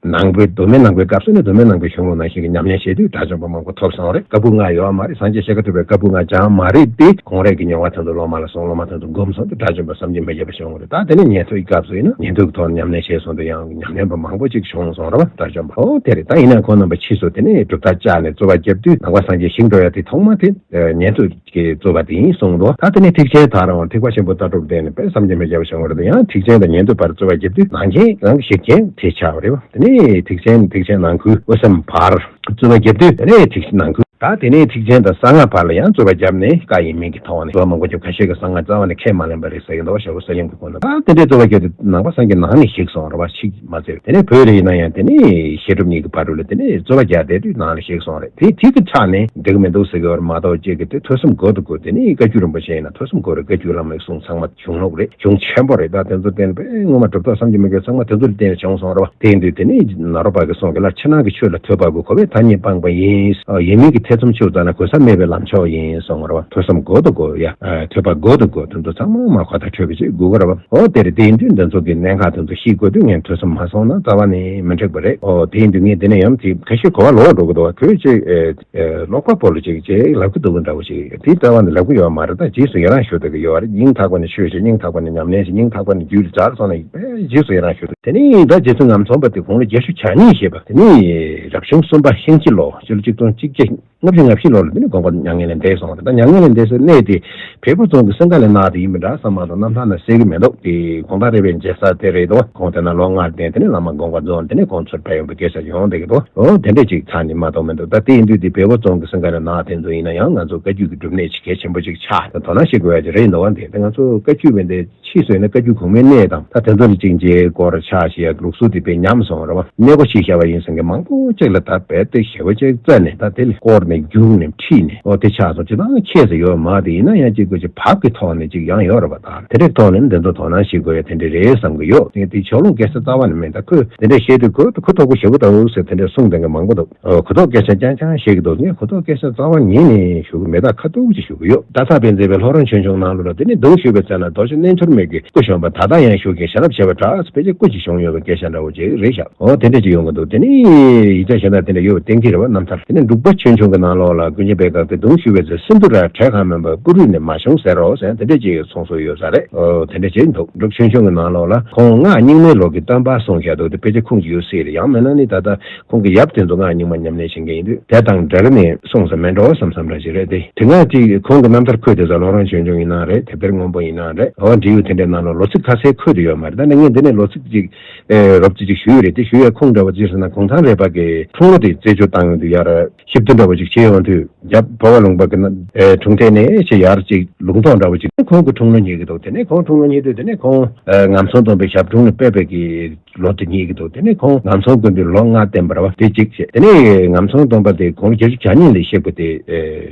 ནང་པའི་མདོ་སྨད་ནང་པའི་སྐབས་སུ་ནི་མདོ་སྨད་ནང་པའི་གཞུང་ལུགས་ནང་བཞིན་གྱི་ཉམས་ལེན་བྱས་དུས་དགྲ་བཅོམ་པ་མང་པོ་ཐོབ་སོང་རེད། བཀའ་པོད་ལྔ་ཡོད་མ་རེད། སངས་རྒྱས་ཤཱཀྱ་ཐུབ་པའི་བཀའ་པོད་ལྔ་སྦྱངས་མ་རེད་དེ། ཁོང་རང་གི་མྱོང་བ་དེ་ཚོ་སློབ་མ་ལ་གསུངས། སློབ་མ་དེ་ཚོ་སྒོམ་སོང་དུས་དགྲ་བཅོམ་པ་བསམ་གྱིས་མི་ཁྱབ་པ་བྱུང་བ་རེད། ད་དེ་ནས་ཉན་ཐོས་ཀྱི་སྐབས་སུ་ཡིན་ན་ཉན་ཐོས་ཀྱི་ཐོག་ནས་ཉམས་ལེན་བྱས་སོང་དུས་ཡང་ཉམས་ལེན་པ་མང་པོ་ཅིག་བྱུང་སོང་རེད་བ། དགྲ་བཅོམ་པ། ཨོ་དེ་རེད། ད་ཡིན་ན་ཁོང་རྣམ་པ་ཕྱིས་སུ་དེ་ནས་གྲུབ་མཐའ་བཅག་ནས་རྩོད་པ་བརྒྱབ་དུས་ནང་པ་སངས་རྒྱས་ཞིག་འགྲོ་ཡ་དེ་ཐོག་མ་དེ་ཉན་ཐོས་ཀྱི་རྩོད་པ་དེ་ཡིན་གསུངས་འདུག་ད་དེ་ནས་ཐེག་ཆེན་དང་རང་ཐེག་པ་ཆེན་པོའི་ལྟ་གྲུབ་བསྟན་ནས་དཔེ་བསམ་གྱིས་མི་ཁྱབ་པ་བྱུང་བ་རེད། ཡང་ཐེག་ཆེན་དང་ཉན་ཐོས་བར་རྩོད་པ་བརྒྱབ་དུས་ནང་ཆེན་རང་གི་ཤེས་མཁན་དེ་ཆགས་པ་རེད་བ། དེ་ནས་ཐེག་ཆེན་ཐེག་ཆེན་ནང་ཁུལ་དབུ་སེམས་བར་རྩོད་པ་བརྒྱབ་དུས་དེ་ནས་ཐེག་ཆེན་ནང་ཁུལ། ད་དེ་ནས་ཐེག་ཆེན་དང་གསང་སྔགས་བར་ལ་ཡང་རྩོད་པ་བརྒྱབ་ནས་བཀའ་ཡིན་མིན་གྱི་ཐོག་ནས་རྩོད་པ་མང་པོ་བརྒྱབ། ཁ་ཤས་ཀྱིས་གསང་སྔགས་རྩ་བ་ནས་ཁས་མ་ལེན་པ་རེད་ཟེར་གྱི་འདུག་ཞྭ་བོ་གསེར་གླིང་གི་སྐོར་ན། ད་དེ་འདྲའི་རྩོད་པ་བརྒྱབ་དུས་ནང་པ་སངས་རྒྱས་ནང་ནས་ཞིག་སོང་རེད་བ། ཞིག་མ་ཟེར། དེ་ནས་བོད་ལ་ཡིན་ན་ཡང་དེ་ནས་བཤད་སྒྲུབ་གཉིས་ཀྱི་བར་དུ་ལ་དེ་ནས་རྩོད་པ་རྒྱག་བསྡད་དུས་ནང་ལ་ཞིག་སོང་རེད། དེ་དེ་གི་ཆ་ནས་འགྲིག་མི་འདུག་ཟེར་གྱི་ཡོད་རེད་མ་གཏོགས། ཅིག་གི་དེ་ཐོས་བསམ་དགོས་དང་དགོས། དེ་ནས་བཀའ་བརྒྱུད་རིན་པོ་ཆེ་ཡིན་ན་ཐོས་བསམ་དགོས་རེད། བཀའ་བརྒྱུད་བླ་མའི་གསུང་ཚང་མ་གཞུང་ལུགས་རེད། གཞུང་ཆེན་པོ་རེད། ད་དེ་ཚོ་བསྟན་པས་སྔོན་མ་གྲུབ་ཐོབ་བསམ་གྱིས་མི་ཁྱབ་ཚང་མ་དེ་ཚོ་ལ་བརྟེན་ནས་བྱུང་སོང་རེད་བ། དེ་ཡིན་དུས་དེ་ནས་ནཱ་རོ་པ་གི་གསུང་གི་ལ་ཕྱི་ནང་གི་ཆོས་ལ་ཐོས་པ་དགོས། ཁོ་བས་ ཐ་སྙད་སྤངས་པ་ཡིན། ཡིན་མིན་གྱི་ཐེ་ཚོམ་ཆུད་ཙམ་ན་གོལ་ས་མེད་པའི་ལམ་མཆོག་ཡིན་གསུངས་པ་རེད་བ། ཐོས་བསམ་དགོས་དང་དགོས་ཡ། ཐོས་པ་དགོས་དང་དགོས། དེ་ཚོ་ཚང་མ་མ་གོ་ད་འཕྲོད་པའི་ཆེད་དགོས་ཀྱི་རེད་བ། འོ་དེ་རེད། དེ་ཡིན་དུས་འདི་ཚོ་གི་གནད་འགག་དེ་ཚོ་ཤེས་དགོས་དུས་ངས་ཐོས་བསམ་མ་སོང་ན་རྩ་བ་ནས་མི་འགྲིག་པ་རེད། འོ་དེ་ཡིན་དུས་ངས་དེ་ནས་ཡང་དེ་ཁ་ཤས་གོ་བ་ལོག་འགྲོ་གི་འདུག་བ། ཁོས་ཅིག་ཀློག་པ་པོ་ལ་ཅིག་ཅིག་ལབ་ཀྱི་འདུག་གི་འདྲ་བོ་ཞིག་དེ་རྩ་བ་ནས་ལབ་ཀྱི་ཡོད་མ་རེད། ད་རྗེས་སུ་ཡི་རང་ཞུ་བསྡད་ཀྱི་ཡོད་རེད། སྙིང་ཐག་པ་ནས་ཆོས་བྱེད། སྙིང་ཐག་པ་ནས་ཉམས་ལེན་བྱེད། སྙིང་ཐག་པ་ནས་རྒྱུད་ལ་སྦྱར་སོང་ན་རྗེས་སུ་ཡི་རང་ཞུ་བསྡད། དེ་ནས་ད་རྗེ་བཙུན་ངམ་ཚོམ་པ་དེ་ཁོང་ལ་རྒྱས་ཤོས་བྱ་ཉེས་བྱས་པ་དེ་ནས་རབ་བྱུང་གསུམ་པ་ཤིང་བྱི་ལོ་ཕྱི་ལོ་ཆིག་སྟོང་གཅིག་བརྒྱ་ལྔ་བཅུ་ང་བཞི་ལོ་ལ་དེ་ནས་དགོངས་པ་མྱ་ངན་ལས་འདས་སོང་བ་རེད། ད་མྱ་ངན་ལས་འདས་སའི་གནས་དེ་བལ་པོ་རྫོང་གི་སིང་ག་ལའི་ནགས་དེ་ཡིན་པ་འདྲ་བསམ་མ་གཏོགས་རྣམ་ཐར་ན་གསལ་གྱི་མི་འདུག་དེ་དགོངས་དག་རས་པའི་མཇལ་ས་དེ་རེད་དོ། ཁོང་དེ་ན་ལོ་ལྔ་བསྟེན། དེ་ནས་བླ་མ་དགོངས་པ་རྫོགས། དེ་ནས་ཁོང་ཚུར་ཕེབས་ཡོང་བའི་སྐད་ཆ་ཡོང་བསྡད་ཀྱི་འདུག་འོ་དེ་འདྲས་ཅིག་ཚར་ནས་མ་གཏོགས་མི་འདུག་ད་དེ་ཡིན་དུས་དེ་བལ་པོ་རྫོང་གི་སིང་ག་ལའི་ནགས་དེ་ཚོ་ཡིན་ན་ཡང་ང་ཚོ་བཀའ་བརྒྱུད་ཀྱི་སྒྲུབ་གནས་ཅིག་གལ་ཆེན་པོ་ཅིག་ཆགས། ད་དོ་སྣང་བྱེད་དགོས་ཡ་ཅིག་རེད་འདུག་བ། དེ་ད་ང་ཚོ་བཀའ་བརྒྱུད་པའི་འདི་ཕྱིས་སུ་ཡིན་ན་བཀའ་བརྒྱུད་གོང་མའི་གནས་དང་ད་དེ་ཚོ་ལ་ཅིག་མཇལ་སྐོར་ཕྱག་བཞེས་ཡ་ལུགས་སྲོལ་དེ་དཔེ་ཉམས་སོང་བ་རེད་བ། གནས་སྒོ་ཕྱེ་བཞག་པ་ཡིན་ཟེར་མཁན་མང་པོ་ཅིག་ལ་ད་རྦད་དེ་ཞེ་པོ་ཅིག་བཙལ་ནས་ད་དེ་ལ་བསྐོར་ནས་རྒྱུགས་ནས་ཁྲིད་ནས་འོ་དེ་ཆགས་སོང་། ཅི་ཐང་ཁྱད་ཟེར་ཡོད་མ་རེད། ཡིན་ན་ཡང་ཅིག་དགོས་ཅིག་བབ་ཀྱི་ཐོག་ནས་ཅིག་ཡང་ཡོད་རེད་བ། ད་དེ་འདྲའི་ཐོག་ནས་འདི་ཚོ་དོ་སྣང་བྱེད་དགོས་ཡ་དེ་འདྲ་རེད་བསམ་གི་ཡོད། དེ་དེ་ཕྱོགས་ལྷུང་སྐད་ཆ་རྩ་བ་ནས་མེད། ད་ཁོས་དེ་འདྲ་བཤད་དུས་ཁོ་ཁོ་ཐོག་པོ་ཞེ་པོ་འདུག་ཟེར་དེ་འདྲ་གསུངས་བསྡད་མཁན་མང་པོ་འདུག་ཨོ་གོ་ཐོག་སྐད་ཆ་རྐྱང་རྐྱང་བཤད་ཀྱི་འདུག་ངས་གོ་ཐོག་སྐད་ཆ་རྩ་བ་ཉིད་ནས་ཞུ་གི་མེད། ད་ཁ་ཐུག་ཅིག་ཞུ་གི་ཡོད། རྡ་ས་དཔལ་མཛེས་པའི་ལྷོ་རོང་ཆོས་འབྱུང་ནང་ལོགས་ལ་དེ་ནས་གདུང་ཞུས་པའི་ཚེ་ན་རྡོ་རྗེ་རྣལ་འབྱོར་མའི་གི་སྐུ་བྱོན་པ། ད་ལྟ་ཡང་བཞུགས་མཁན་བྱིན་རླབས་ཆེ་བ་དྲག་ཕལ་ཆེར་སྐུ་ཅིག་བྱུང་ཡོད་པའི་སྐད་ཆ་འདྲ་བོ་ཅིག་རེད་ཤག་ཨོ་དེ་འདྲ་ཅིག་ཡོང་གི་འདུག་དེ་ནས་ཡིག་ཆ་གཞན་དག་དེ་འདྲ་ཡོད་པ་གཏན་འཁེལ་རེད་བ། རྣམ་ཐར་དེ་ནས་འབྲུག་པ་ཆོས་འབྱུང་གི་ནང་ལོགས་ལ་ཀུན་མཁྱེན་པད་དཀར་དེ་གདུང་ཞུས་པའི་ཚེ་སིནྡྷུ་ར་བྲེ་གང་མོན་པ་སྤུ་རུས་ནས་མ་བྱུང་ཟེར་རོ་ཟེར་དེ་འདྲ་ཅིག་གསུངས་སྲོལ་ཡོད་ས་རེད། ཨོ་དེ་འདྲ་ཅིག་འདུག་འབྲུག་ཆོས་འབྱུང་གི་ནང་ལོགས་ལ་ཁོང་སྔགས་རྙིང་མའི་ལུགས་ཀྱི་སྟོན་པ་གསུངས་བཞག་འདུག་དེ་ཕལ་ཆེར་ཁུངས་ཀྱི་ཡོད་སྲིད་རེད། ཡང་མིན་ན་ནི་ད་ལྟ་ཁོང་གི་ཡབ་དེ་ཚོ་སྔགས་རྙིང་མ་ཉམས་ལེན་བྱེད་མཁན་ཡིན་དུས་དེ་དང་འབྲེལ་ནས་གསུངས་ས་མེད་འགྲོ་བསམ་བསམ་འདྲ་ཞིག་རེད། དེ་དེ་སྔ་ཅིག་ཁོང་གི་རྣམ་ཐར་འཁོད་དེ་ཚོ་ལམ་རིམ་ཆོས་འབྱུང་ཡིན་ན་རེད། དེབ་ཐེར་སྔོན་པོ་ཡིན་ན་རེད། འོ་འབྲི་ཡུལ་དེ་འདྲའི་ནང་ལ་ལོ་ཚིགས་ཁ་གསལ་འཁོད་དེ་ཡོད་མ་རེད། ད་ནི་ངས་འདི་ནས་ལོ་ཚིགས་ཅིག་ཨེ་རོབ་ཙམ་ཅིག་ཞུས་ཡོད་རེད། དེ་ཞུ་ཡའི་ཁུངས་འདྲ་བོ་ཅིག་ཟེར་ན་གུང་ཐང་རས་པ་གི་འཁྲུངས་ལོ་དེ་རྩད་གཅོད་བཏང་ཡོང་དུས་ཡར་ཞིབ་ཏུ་འདྲ་བོ་ཅིག་བྱས་ཡོང་དུས་རྒྱབ་འཕོ་བ་ལུང་པ་གི་ན་ཨེ་དྲུང་ཐད་ནས་ཅིག་ཡར་ཅིག་ལུང་ཐོག་འདྲ་བོ་ཅིག་ཁོང་གི་འཁྲུངས་ལོ་རྙེད་ཀྱི་འདུག་དེ་ནས་ཁོང་འཁྲུངས་ལོ་རྙེད་དུས་དེ་ནས་ཁོང་ཨེ་ངམ་ཚང་སྟོན་པའི་ཞབས་དྲུང་ནས་ཕེབས་པའི་གི་ལོ་དེ་རྙེད་ཀྱི་འདུག་དེ་ནས་ཁོང་ངམ་ཚང་དགོན་པའི་ལོ་ལྔ་བསྟེན་པ་རེད་བ། དེ་གཅིག་བྱས། དེ་ནས་ངམ་ཚང་སྟོན་པ་དེ་ཁོང་ལ་བརྒྱད་ཅུ་གྱ་གཉིས་ལ་གཤེགས་པ་དེ་ཨེ་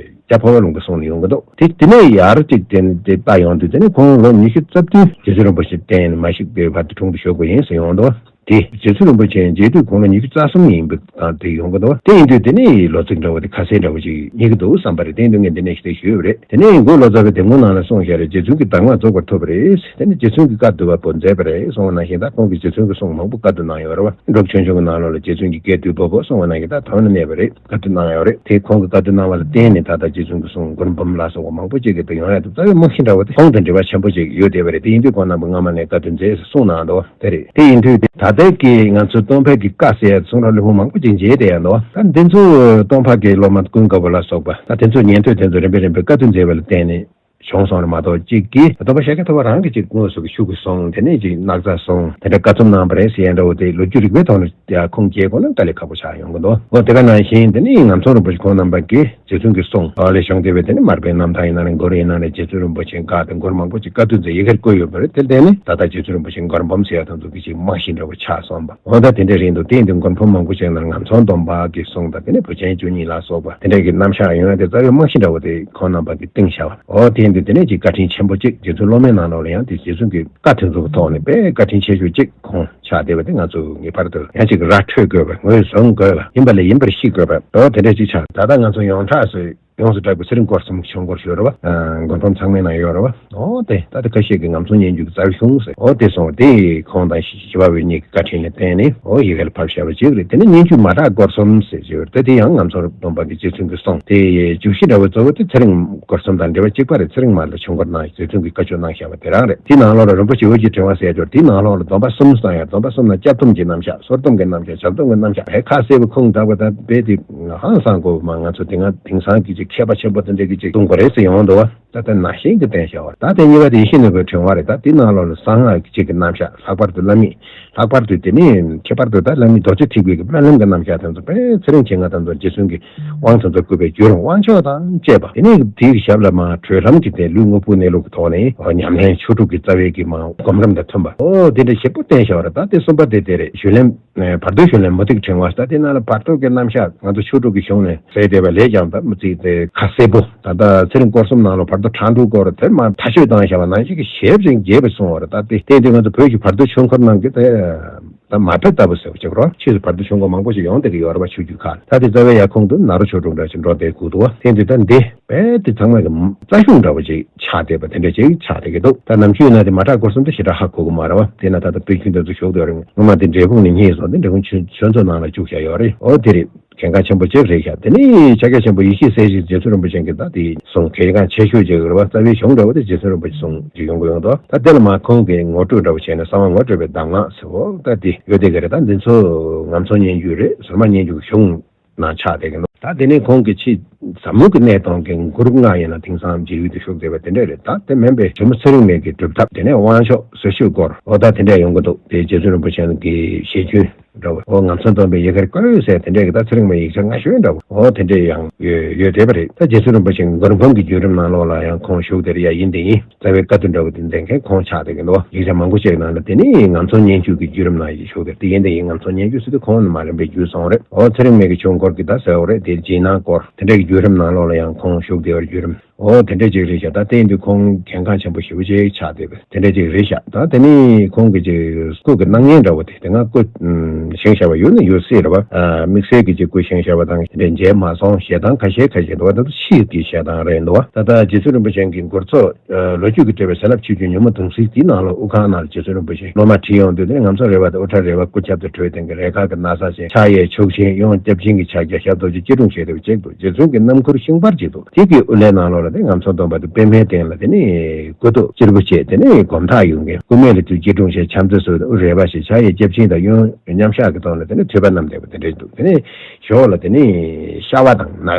རྒྱ་འཕོ་བ་ལུང་པ་གསུང་ནས་ཡོང་གི་འདུག་དེ་དེ་ནས་ཡར་གཅིག་དེ་དེ་ལྟ་ཡོང་དུས་དེ་ནས་ཁོང་ལོ་ཉི་ཤུ་རྩ་བདུན་རྗེ་བཙུན་རིན་པོ་ཆེ་བསྟེན་ནས་མ་གཤེགས་པའི་བར་དུ་དྲུང་དུ་བཞུགས་པ་ཡིན་ཟེར་ཡོང་འདུག་དེ་རྗེ་བཙུན་རིན་པོ་ཆེ་མཇལ་དུས་ཁོང་ལ་ཉི་ཤུ་རྩ་གསུམ་ཡིན་པ་དང་དེ་ཡོང་གི་འདུག་དེ་ཡིན་དུས་དེ་ནས་ལོ་ཚིགས་འདྲ་བོ་དེ་ཁ་གསལ་འདྲ་བོ་ཅིག་རྙེད་ཀྱི་འདུག་བསམ་པ་རེད། དེ་ཡིན་དུས་ངས་འདི་ནས་ཞུས་ཡོད་རེད། དེ་ནས་མགོ་ལོ་ཙཱ་བའི་གདེང་ངོ་ནང་ལ་གསུངས་བཞག་རེད། རྗེ་བཙུན་གྱི་གདམས་ངག་རྫོགས་པར་ཐོབ་པ་རེད། དེ་ནི་རྗེ་བཙུན་གྱི་བཀའ་བསྡུ་བ་པོ་མཛད་པ་རེད་གསུངས་པ་ནང་བཞིན་ད་ཁོང་གིས་རྗེ་བཙུན་གྱི་གསུང་མང་པོ་བཀའ་བསྡུ་གནང་ཡོད་རེད་བ། འབྲུག་ཆོས་འབྱུང་གི་ནང་ལོགས་ལ་རྗེ་བཙུན་གྱི་བཀའ་བསྡུ་བ་པོ་གསུངས་པ་ནང་བཞིན་ད་དོན་ལ་གནས་པ་རེད། བཀའ་བསྡུ་གནང་ཡོད་རེད། དེ་ཁོང་གི་བཀའ་བསྡུ་གནང་བ་ལ་བརྟེན་ནས་ད་ལྟ་རྗེ་བཙུན་གྱི་གསུང་མགུར་འབུམ་ལ་སོགས་པ་མང་པོ་ཅིག་གི་དུ་ཡོང་ཡ་དུ་རྩ་བའི་རྨང་གཞི་འདྲ་བོ་དེ་ཁོང་དང་འབྲེལ་བ་ཆེན་པོ་ཅིག་ཡོད་བསྡད་པ་རེད། དེ་ཡིན་དུས་ཁོང་རྣམ་པ་སྔ་མ་ནས་བཀའ་བསྡུ་མཛད་ཟེར་གསུངས་གནང་འདུག་དེ་རེད། དེ་ཡིན་དུས་ད་ལྟའི་གི་ང་ཚོ་སྟོན་ཕད་ཀྱི་བཀའ་ཟེར་ཡ་གསུང་རབ་ལེའུ་མང་པོ་ཅིག་མཇལ་བསྡད་ཡ་འདུག་ད་འདི་ཚོ་སྟོན་ཕད་ཀྱི་སློབ་མ་ཀུན་དགའ་བོ་ལ་སོགས་པ་ད་དེ་ཚོ་ཉན་ཐོས་དེ་ཚོ་རིམ་པས་རིམ་པས་བཀའ་བསྡུ་མཛད་པ་ལ་བརྟེན་ནས་བྱུང་སོང་རེད་མ་གཏོགས་གཅིག་གིས་སྟོན་པ་ཤཱཀྱ་ཐུབ་པ་རང་གིས་ཅིག་དངོས་སུ་གི་ཤུགས་ཀྱིས་གསུངས། དེ་ནས་ཅིག་སྣག་ཚ་གསུངས། དེ་འདྲའི་བཀའ་རྩོམ་གནང་བ་རེད་ཟེར་ཡ་འདྲ་བོ་དེ་ལོ་རྒྱུས་རིག་པའི་ཐོག་ནས་ཡ་ཁུངས་སྐྱེལ་དགོས་ན་དཀའ་ལས་ཁག་པོ་ཆགས་ཡོང་གི་འདུག་འོ་དེ་ག་ནང་བཞིན་དེ་ནས་ངམ་ཚང་རིན་པོ་ཆེ་ཁོང་རྣམ་པ་གིས་རྗེ་བཙུན་གྱི་གསུང་ཨ་ལས་བྱུང་བསྡད་པའི་དེ་ནས་མར་པའི་རྣམ་ཐར་ཡིན་ན་རེད། མགུར་ཡིན་ན་རེད། རྗེ་བཙུན་རིན་པོ་ཆེའི་བཀའ་དང་མགུར་མང་པོ་ཅིག་བཀའ་བསྡུ་མཛད་ཡི་གེར་བཀོད་ཡོད་པ་རེད། དེ་བརྟེན་ནས་ད་ལྟ་རྗེ་བཙུན་རིན་པོ་ཆེའི་མགུར་འབུམ་ཟེར་ཡ་དེ་ཚོ་གི་ཅིག་རྨང་གཞི་འདྲ་བོ་ཆགས་སོང་བ། འོ་ད་དེ་འདྲ་རེད་འདུག་དེ་ཡིན་དུས་མགུར་འབུམ་མང་པོ་ཅིག་ནང་ངམ་ཚང་སྟོན་པ་གི་གསུང་དང་དེ་ནས་བུ་ཆེན་བཅུ་གཉིས་ལ་སོགས་པ་དེ་འདྲ་གི་རྣམ་གཞག་ཡོང་ཡ་དེ་རྩ་བའི་རྨང་གཞི་འདྲ་བོ་དེ་ཁོང་རྣམ་པ་གིས་བཏིང་བཞག་པ། འོ་དེ་ཡིན་དུས་དེ་ནས་ཅིག་བཀའ་དྲིན་ཆེན་པོ་ཅིག་རྗེ་བཙུན་སློབ་མའི་ནང་ལོགས་ལ་ཡང་དེ་རྗེ་བཙུན་གྱི་བཀའ་དེ་ཚོ་གི་ཐོག་ནས་དཔེ་བཀའ་དྲིན་ཆེ་ཤོས་ཅིག་ཁོང་ཆགས་བསྡད་པ་དེ་ང་ཚོ་ངེས་པར་དུ་ཡང་ཅིག་ར་འཕྲོད་དགོས་པ། ངོས་བཟུང་དགོས་པ། ཡིན་པ་ལས་ཡིན་པར་ཤེས་དགོས་པ། འོ་དེ་འདྲ་ཅིག་ཆགས། ད་ལྟ་ང་ཚོ་ཡོངས་གྲགས་སུ་ཡོངས་སུ་གྲགས་པའི་ཚེ་རིང་སྐོར་གསུམ་ཆོས་འཁོར་ཞུ་རེད་བ། མགུར་འབུམ་ཚང་མའི་ནང་ཡོད་རེད་བ། འོ་དེ་ད་ལྟ་ཁ་ཤས་ཀྱིས་ངམ་ཚང་སྙན་བརྒྱུད་ཀྱི་རྩ་བའི་གཞུང་ཟེར། འོ་དེ་སོང་བ་དེ་ཁོང་དང་ཞི་བ་འོད་གཉིས་ཀྱི་བཀའ་དྲིན་ལ་བརྟེན་ནས་འོ་ཡི་གེ་ལ་ཕབ་བཞག་པ་ཅིག་རེད། དེ་ནས་སྙན་བརྒྱུད་མ་གྲགས་སྐོར་གསུམ་ཟེར་ཞིག་ཡོད་རེད། དེ་དེ་ཡང་ངམ་ཚང་སྟོན་པ་གི་རྗེ་བཙུན་གྱི་གསུང་། དེ་བརྗོད་གཞི་འདྲ་བོ་གཙོ་བོ་དེ་ཚེ་རིང་སྐོར་གསུམ་དང་འབྲེལ་བ་གཅིག་པ་རེད། ཚེ་རིང་མ་ལ་ཆོས་འཁོར་གནང་། རྗེ་བཙུན་གྱི་བཀའ་ཆོས་གནང་བཞག་པ་དེ་རང་རེད། དེའི་ནང་ལོགས་ལ་རིན་པོ་ཆེ་འོད་ཀྱི་ཕྲེང་བ་ཟེར་ཡ་ཅིག་ཡོད་རེད། དེའི་ནང་ལོགས་ལ་སྡོམ་པ་གསུམ་གསུང་ཡ། སྡོམ་པ་གསུམ་ནང་སྐྱབས་སྡོམ་གྱི་རྣམ་གཞག་སོར་སྡོམ་གྱི་རྣམ་གཞག་ཞལ་སྡོམ་གྱི་རྣམ་གཞག་ཧེ་ཁ་གསལ་པོ་ཁུངས་དག་པ་དང་རྦད་དེ་ཧང་སང་དགོས་པ་མ། ང་ཚོ་དེ་སྔ་དེང་སང་གི་ཅིག་མཁས་པ་ཆེན་པོ་དེ་འདྲ་གི་ཅིག་གསུང་དགོས་རེད་ཟེར་ཡོང་འདུག་བ། ད་ལྟ་ན་གཞན་གྱི་བསྟན་བྱ་བ་ད་དེ་གཉིས་པ་དེ་ཡེ་ཤེས་ནོར་བུའི་ཕྲེང་བ་རེད། ད་དེའི་ནང་ལོགས་ལ་གསང་སྔགས་ཀྱི་ཅིག་གི་རྣམ་གཞག་ལྷག་པར་དུ་བླ་མེད། ལྷག་པར་དུ་དེ་ནི་ཁྱད་པར་དུ་ད་བླ་མེད་རྡོ་རྗེ་ཐེག་པའི་གི་དཔལ་ལྡན་གྱི་རྣམ་གཞག་དེ་ཚོ་དཔེ་ཚེ་རིང་མཁྱེན་ང་དང་ཚོ་རྗེ་བཙུན་གྱི་དབང་དང་ཚོ་བསྐུར་བའི་རྒྱུ་རུ་དབང་ཆོག་དང་བཅས་པ། དེ་ནས་དེའི་ཞབས་ལ་མ་གྲོལ་ལམ་གྱི་དེ་ལུས་དངོས་པོ་གནས་ལུགས་ཀྱི་ཐོག་ནས་ཉམས་ལེན་ཆོས་དྲུག་གི་རྩ་བའི་གི་མ་སྒོམ་རིམ་དང་མཐུན་པ། ཨོ་དེ་འདྲ་ཞིབ་པོ་བསྟན་བཞག་པ་རེད། ད་དེ་གསུམ་པ་དེ་དེ་རེད། ཞུས་ལན། བར་དོའི་ཞུས་ལན་མུ་ཏིག་ཕྲེང་བ་ཟེར། ད་དེ་ནང་ལ་བར་དོ་གི་རྣམ་གཞག་ང་ཚོ་ཆོས་དྲུག་གི་གཞུང་ནས་གསལ་བསྡད་པ་ལས་ཀྱང་ད་མི་ཚིག་དེ་ཁ་གསལ་པོ། ད་ལྟ་ཚེ་རིང་སྐོར་གསུམ་ནང་ལ་བར་དོ་ཕྲེང་དྲུག་སྐོར་དེ་མ་མཐའ་དཔྱོད་བཏང་བཞག་པ་ནང་བཞིན་གྱི་ཞིབ་ཅིང་རྒྱས་པ་གསུངས་པ་རེད། ད་དེ་བསྟན་དུས་ང་ཚོ་བོད་ཀྱི་བར་དོའི་ཆོས་འཁོར་ནང་གི་དེ། ད་མ་ཕེ་ལྟ་བུ་ཟེར་བ་ཅིག་རོ། ཕྱིས་སུ་བར་དུ་བྱུང་དགོས་མང་པོ་ཞིག་ཡོང་བསྡད་ཀྱི་ཡོད་རེད་པ། ཆོས་བརྒྱུད་ཁག་ལ། ད་དེ་རྩ་བའི་ཡར་ཁོང་དུ་ནཱ་རོ་ཆོས་གྲོགས་འདྲ་ཞིག་འགྲོ་བསྡད་དགོས་འདུག་བ། དེ་འདི་ད་འདི་རྦད་དེ་ཚང་མ་གི་རྩ་གཞུང་འདྲ་བོ་ཅིག་ཆགས་བསྡད་པ་དེ་འདྲ་ཅིག་ཆགས་བསྡད་ཀྱི་འདུག་ད་ནམ་རྒྱུན་ན་དེ་མ་གྲགས་སྐོར་གསུམ་དེ་ཞེ་དྲག་ཧ་གོ་གི་མ་རེད་བ། དེ་ན་ད་ལྟ་དཔེ་རྒྱུན་དེ་ཚོ་ཞུགས་བསྡད་རེད། སྔོན་མ་དེ་འབྲས་སྤུངས་ནས་རྙེད་སོང་། དེ་འབྲས་སྤུངས་ཆོས་ཆོས་ཚོགས་ནང་ལ་བཅུག་བཞག་ཡོད་རེད། ཨོ་དེ་རེད། གལ་འགངས་ཆེན་པོ་གཅིག་རེད་ཤག་དེ་ནི་ཕྱག་རྒྱ་ཆེན་པོ་ཡེ་ཤེས་གསལ་བྱེད་རྗེ་བཙུན་རིན་པོ་ཆེ་གིས་ད་དེ་གསུངས། གལ་འགངས་ཆེ་ཤོས་ཅིག་རེད་བ། རྩ་བའི་གཞུང་འདྲ་བོ་དེ་རྗེ་བཙུན་རིན་པོ་ཆེ་གསུངས་ཅིག་ཡོང་གི་ཡོང་དོ། ད་དེ་ལ་མ་ཁོང་གིས་ངོ་སྤྲོད་འདྲ་བོ་བྱས་ནས་གསང་བ་ངོ་སྤྲོད་པའི་གདམས་ངག་ཟེར་བ། ད་དེ་ཡོད་དེ་ག་རེད། ད་འདི་ཚོ་ངམ་ཚང་སྙན་བརྒྱུད་རེད། ཟུར་མ་སྙན་བརྒྱུད་ཀྱི་གཞུང་ནང་ཆགས་བསྡད་ཀྱི་འདུག་ད་དེ་ནས་ཁོང་གིས་ཕྱིས་ཟབ་མོ་གི་གནས་སྟངས་ཀྱི་མགུར་ལྔ་ཡིན་ན་དེང་སང་མཇལ་ཡུལ་དུ་བཞུགས་བསྡད་པ་དེ་འདྲ་རེད། ད་དེ་མིན་པའི་ཇོ་མོ་ཚེ་རིང་མ་གི་སྒྲུབ་ཐབས། དེ་ནས་དབང་ཆོག་ཟེར་ཞུ་སྐོར། འོ་ད་དེ་འདྲ་ཡོང་གི་འདུག་དེ་རྗེ་བཙུན་རིན་པོ་ཆེ་གི་ཞལ་རྒྱུན་འདྲ་བོ། འོ་ངམ་ཚང་སྟོན་པའི་ཡི་གེར་བཀོད་ཟེར་དེ་འདྲས་ཀྱི་ད་ཚེ་རིང་མ་ཡིག་ཆ་སྔ་ཤོས་འདྲ་བོ། འོ་དེ་འདྲས་ཡང་ཡོད་ཡོད་བསྡད་པ་རེད། ད་རྗེ་བཙུན་རིན་པོ་ཆེ་མགུར་འབུམ་གྱི་བརྒྱུད་རིམ་ནང་ལོགས་ལ་ཡང་ཁོང་བཞུགས་དེར་ཡ་ཡིན་དེ་ཡིན། རྩ་བའི་བཀའ་བསྡུ་འདྲ་བོ་དེ་འདོན་མཁན་ཁོང་ཆགས་བསྡད་ཀྱི་འདུག་ཡིག་ཆ་མང་པོ་ཞིག་ནང་ལ་དེ་ནི་ངམ་ཚང་སྙན་བརྒྱུད་ཀྱི་བརྒྱུད་རིམ་ནང་ཡི་བཞུགས་དེར་དེ་ཡིན་དེ་ཡིན། ངམ་ཚང་སྙན་བརྒྱུད་ཟེར་དུས་ཁོང་ནི་མ་རིམ་པའི་བརྒྱུད་སོང་རེད། འོ་ཚེ་རིང་མ་གི་ཆོས་འཁོར་གྱི་ད་ཟེར་བ་རེད། དེ་རྗེས་གནང་སྐོར་དེ་འདྲས་ཀྱི་བརྒྱུད་རིམ་ནང་ལོགས་ལ་ཡང་ཁོང་བཞུགས་བསྡད་པའི་བརྒྱུད་རིམ། འོ་དེ་འདྲ་ཅིག་རེད་ཤག་ད་དེ་ཡིན་དུས་ཁོང་གལ་འགངས་ཆེན་པོ་ཞེ་པོ་ཅིག་ཆགས་བསྡད་པ་དེ་འདྲ་ཅིག་རེད་ཤག་ད་དེ་ནི་ཁོང་གི་ཅིག་སྐུ་གི་སྣང་བརྙན་འདྲ་བོ་དེ་དེ་སྔ་སྐུ་བཞེངས་བཞག་པ་ཡོད་ན་ཡོད་སྲིད་རེད་བ། དམིགས་བསལ་གྱི་ཅིག་སྐུ་བཞེངས་བཞག་པ་དང་དེ་འདྲ་མཇལ་མ་སོང་། ཞལ་ཐང་ཁ་ཤས་ཁ་ཤས་འདུག་བ། ད་ཕྱིས་ཀྱི་ཞལ་ཐང་རེད་འདུག་བ། ད་ལྟ་རྗེ་བཙུན་རིན་པོ་ཆེ་གི་མགུར་ཚོགས་ལོ་རྒྱུས་ཀྱིས་སྤྲས་པའི་ཟེར་ལབ་ཆོས་བརྒྱུད་ཉོན་མོངས་དུང་སེལ་དེའི་ནང་ལ་དབུ་ཁང་ནང་ལ་རྗེ་བཙུན་རིན་པོ་ཆེ་སློབ་མ་ཁྲིད་ཡོང་དུས་དེ་ནི་ངམ་ཚང་རས་པ་དང་དབུ་སྐྲ་རས་པ་སྐུ་ཁྱབ་ཏུ་གྲོལ་སྟེང་གི་རས་དཀར་གྱི་ན་བཟའ་ཅན། ཕྱག་གཡས་ཕྱོགས་བཞིའི་གཡོན་སྐྱབས་སྦྱིན་གྱི་ཕྱག་རྒྱ་ཞབས་རྡོ་རྗེ་སྐྱིལ་ཀྲུང་ཞེས་བྲིས་པ་གཅིག་འདུག་རྗེ་བཙུན་གྱི་རྣམ་མགུར་ཤིང་པར་གཅིག་འདུག་དེ་གི་དབུ་ལའི་ནང་ལོགས་ལ་དེ་ངམ་ཚང་སྟོན་པ་དེ་པད་མའི་སྟེང་ལ་དེ་ནི་སྐུ་ཐོག་གཅེར་བུ་བྱས། དེ་ནི་སྒོམ་ཐག་ཡོང་མཁན། སྐུ་སྨད་ལ་དུས་སྐྱིལ་ཀྲུང་ཞེས་ཕྱག་མཛུབ་སོགས་དབུ་རས་པ་ཞེས་ཕྱག་གཡས་སྐྱབས་སྦྱིན་དང་གཡོན་མཉམ་བཞག་གི་སྟེང་ལ་དེ་ནི་ཐོད་པ་བསྣམས་བསྡད་པ་དེ་འདྲ་འདུག་དེ་ནི་ཞོར་ལ་དེ་ནི་ཤ་བ་དང་ན་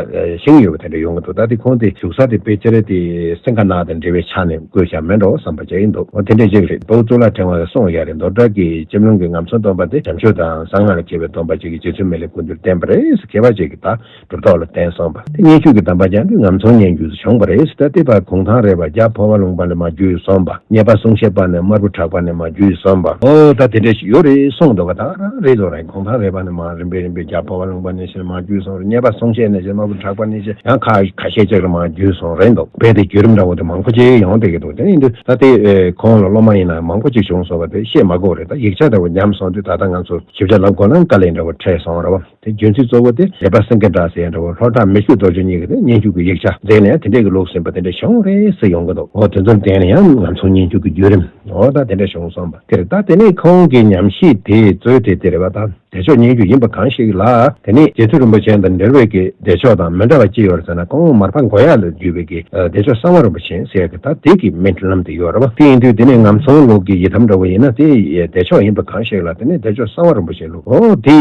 ཤིང་ཡོད་པ་དེ་འདྲ་ཡོང་གི་འདུག་ད་དེ་ཁོང་དེ་བཞུགས་ས་དེ་དཔེ་ཆ་རེ་དེ་སེང་ག་ནགས་དང་འབྲེལ་བའི་ཆ་ནས་བཀོད་བཞག་མེད་འགྲོ་བསམ་པ་ཅིག་ཡིན་འདུག་འོ་དེ་འདྲ་ཅིག་རེད། དཔའ་བོ་གཙུག་ལག་ཕྲེང་བ་གིས་གསུངས་ཡ་རེད། མདོ་བྲག་གི་སྐྱབས་མགོན་གྱིས་ངམ་ཚང་སྟོན་པ་དེ་བྱམས་ཆོས་དང་གསང་སྔགས་ལ་མཁས་པའི་སྟོན་པ་ཅིག་གིས་རྗེ་བཙུན་མི་ལའི་སྐུ་མདུན་བསྟན་པ་རེད་ཟེར། མཁས་པ་ཅིག་གིས་ད་གྲུབ་ཐོབ་ལ་བསྟན་སོང་བ། དེ་སྙན་བརྒྱུད་ཀྱི་གདམས་པ་རྒྱག་དུས་ངམ་ཚང་སྙན་བརྒྱུད་སུ་བྱུང་བ་རེད་ཟེར། ད་དེ་བར་གུང་ཐང་རས་པ་རྒྱ་འཕོ་བ་ལུང་པ་ནས་མར་བརྒྱུད་སོང་བ། གཉེར་པ་གསུང་བཤད་པ་ནས་དམར་པོ་གྲགས་པ་ནས་མར་བརྒྱུད་སོང་བ། ཨོ་ད་དེ་འདྲ་ཞིག་ཡོད་རེད་གསུངས་འདུག་ག་ད་རང་རེད་འདུག་རེད། གུང་ཐང་རས་པ་ནས་མར་རིམ་པས་རིམ་པས་རྒྱ་འཕོ་བ་ལུང་པ་ནས་ཕྱིར་མར་བརྒྱུད་སོང་རེད། གཉེར་པ་གསུང་བཤད་ནས་ཕྱིར་དམར་པོ་གྲགས་པ་ནས་ཕྱིར་ཡང་ཁ་ཁ་ཤས་ཅིག་ལ་མར་བརྒྱུད་སོང་རེད་འདུག་རྦད་དེ་བརྒྱུད་རིམ་འདྲ་བོ་དེ་མང་པོ་ཅིག་ཡོང་བསྡད་ཀྱི་འདུག་དེ་ཡིན་དུས་ད་དེ་ཁོང་ལ་སློབ་མ་ཡིན་ན་མང་པོ་ཅིག་བྱུང་སོང་བ་དེ་བཤད་མ་དགོས་རེད། ད་ཡིག་ཆ་འདྲ་བོ་ཉམས་སོང་དུས་ད་ལྟ་ང་ཚོ་ཞིབ་ཆ་ལབ་དགོས་ན་དཀའ་ལས་འདྲ་བོ་འཕྲད་སོང་རེད་བ། དེ་རྒྱུ་མཚན་གཙོ་བོ་དེ་རས་པ་སེང་གེ་བྲག་ཟེར་ཡ་འདྲ་བོ་ལྷོ་བྲག་མི་བསྐྱོད་རྡོ་རྗེ་གཉིས་ཀྱིས་དེ་སྙན་བརྒྱུད་ཀྱི་ཡིག་ཆ་མཛད་ནས་དེ་འདྲས་ཀྱི་ལུགས་ཟིན་པ་དེ་འདྲས་བྱུང་རེད་ཟེར་ཡོང་གི་འདུག་འོ་དེ་ཚོར་བརྟེན་ནས་ཡང་ངམ་ཚང་སྙན་བརྒྱུད་ཀྱི་བརྒྱུད་རིམ་འོ་ད་དེ་འདྲས་བྱུང་སོང་བ་དེ་རེད། ད་དེ་ནས་ཁོང་གི་ཉམས་ཞིབ་དེ་གཙོས་དེ་དེ་རེད་བ། ད་བདེ་མཆོག་སྙན་བརྒྱུད་ཡིན་པ་གང་ཞིག་ལ་དེ་ནས་རྗེ་བཙུན་རིན་པོ་ཆེ་དང་འབྲེལ་བའི་གི་བདེ་མཆོག་དང་མི་འདྲ་བ་ཅི་ཡོད་རེད་ཟེར་ན། ཁོང་མར་པ་མགོ་ཡག་ལ་བརྒྱུད་པའི་གི་བདེ་མཆོག་གསང་བ་རིན་པོ་ཆེ་ཟེར་གི་ད་དེ་གི་སྨིན་ལམ་དེ་ཡོད་རེད་བ། དེ་ཡིན་དུས་དེ་ནས་ངམ་ཚང་ལུགས་ཀྱི་ཡི་དམ་འདྲ་བོ་ཡིན་ན་དེ་བདེ་མཆོག་ཡིན་པ་གང་ཞིག་ལ་དེ་ནས་བདེ་མཆོག་གསང་བ་རིན་པོ་ཆེ་ལུགས་འོ་དེ་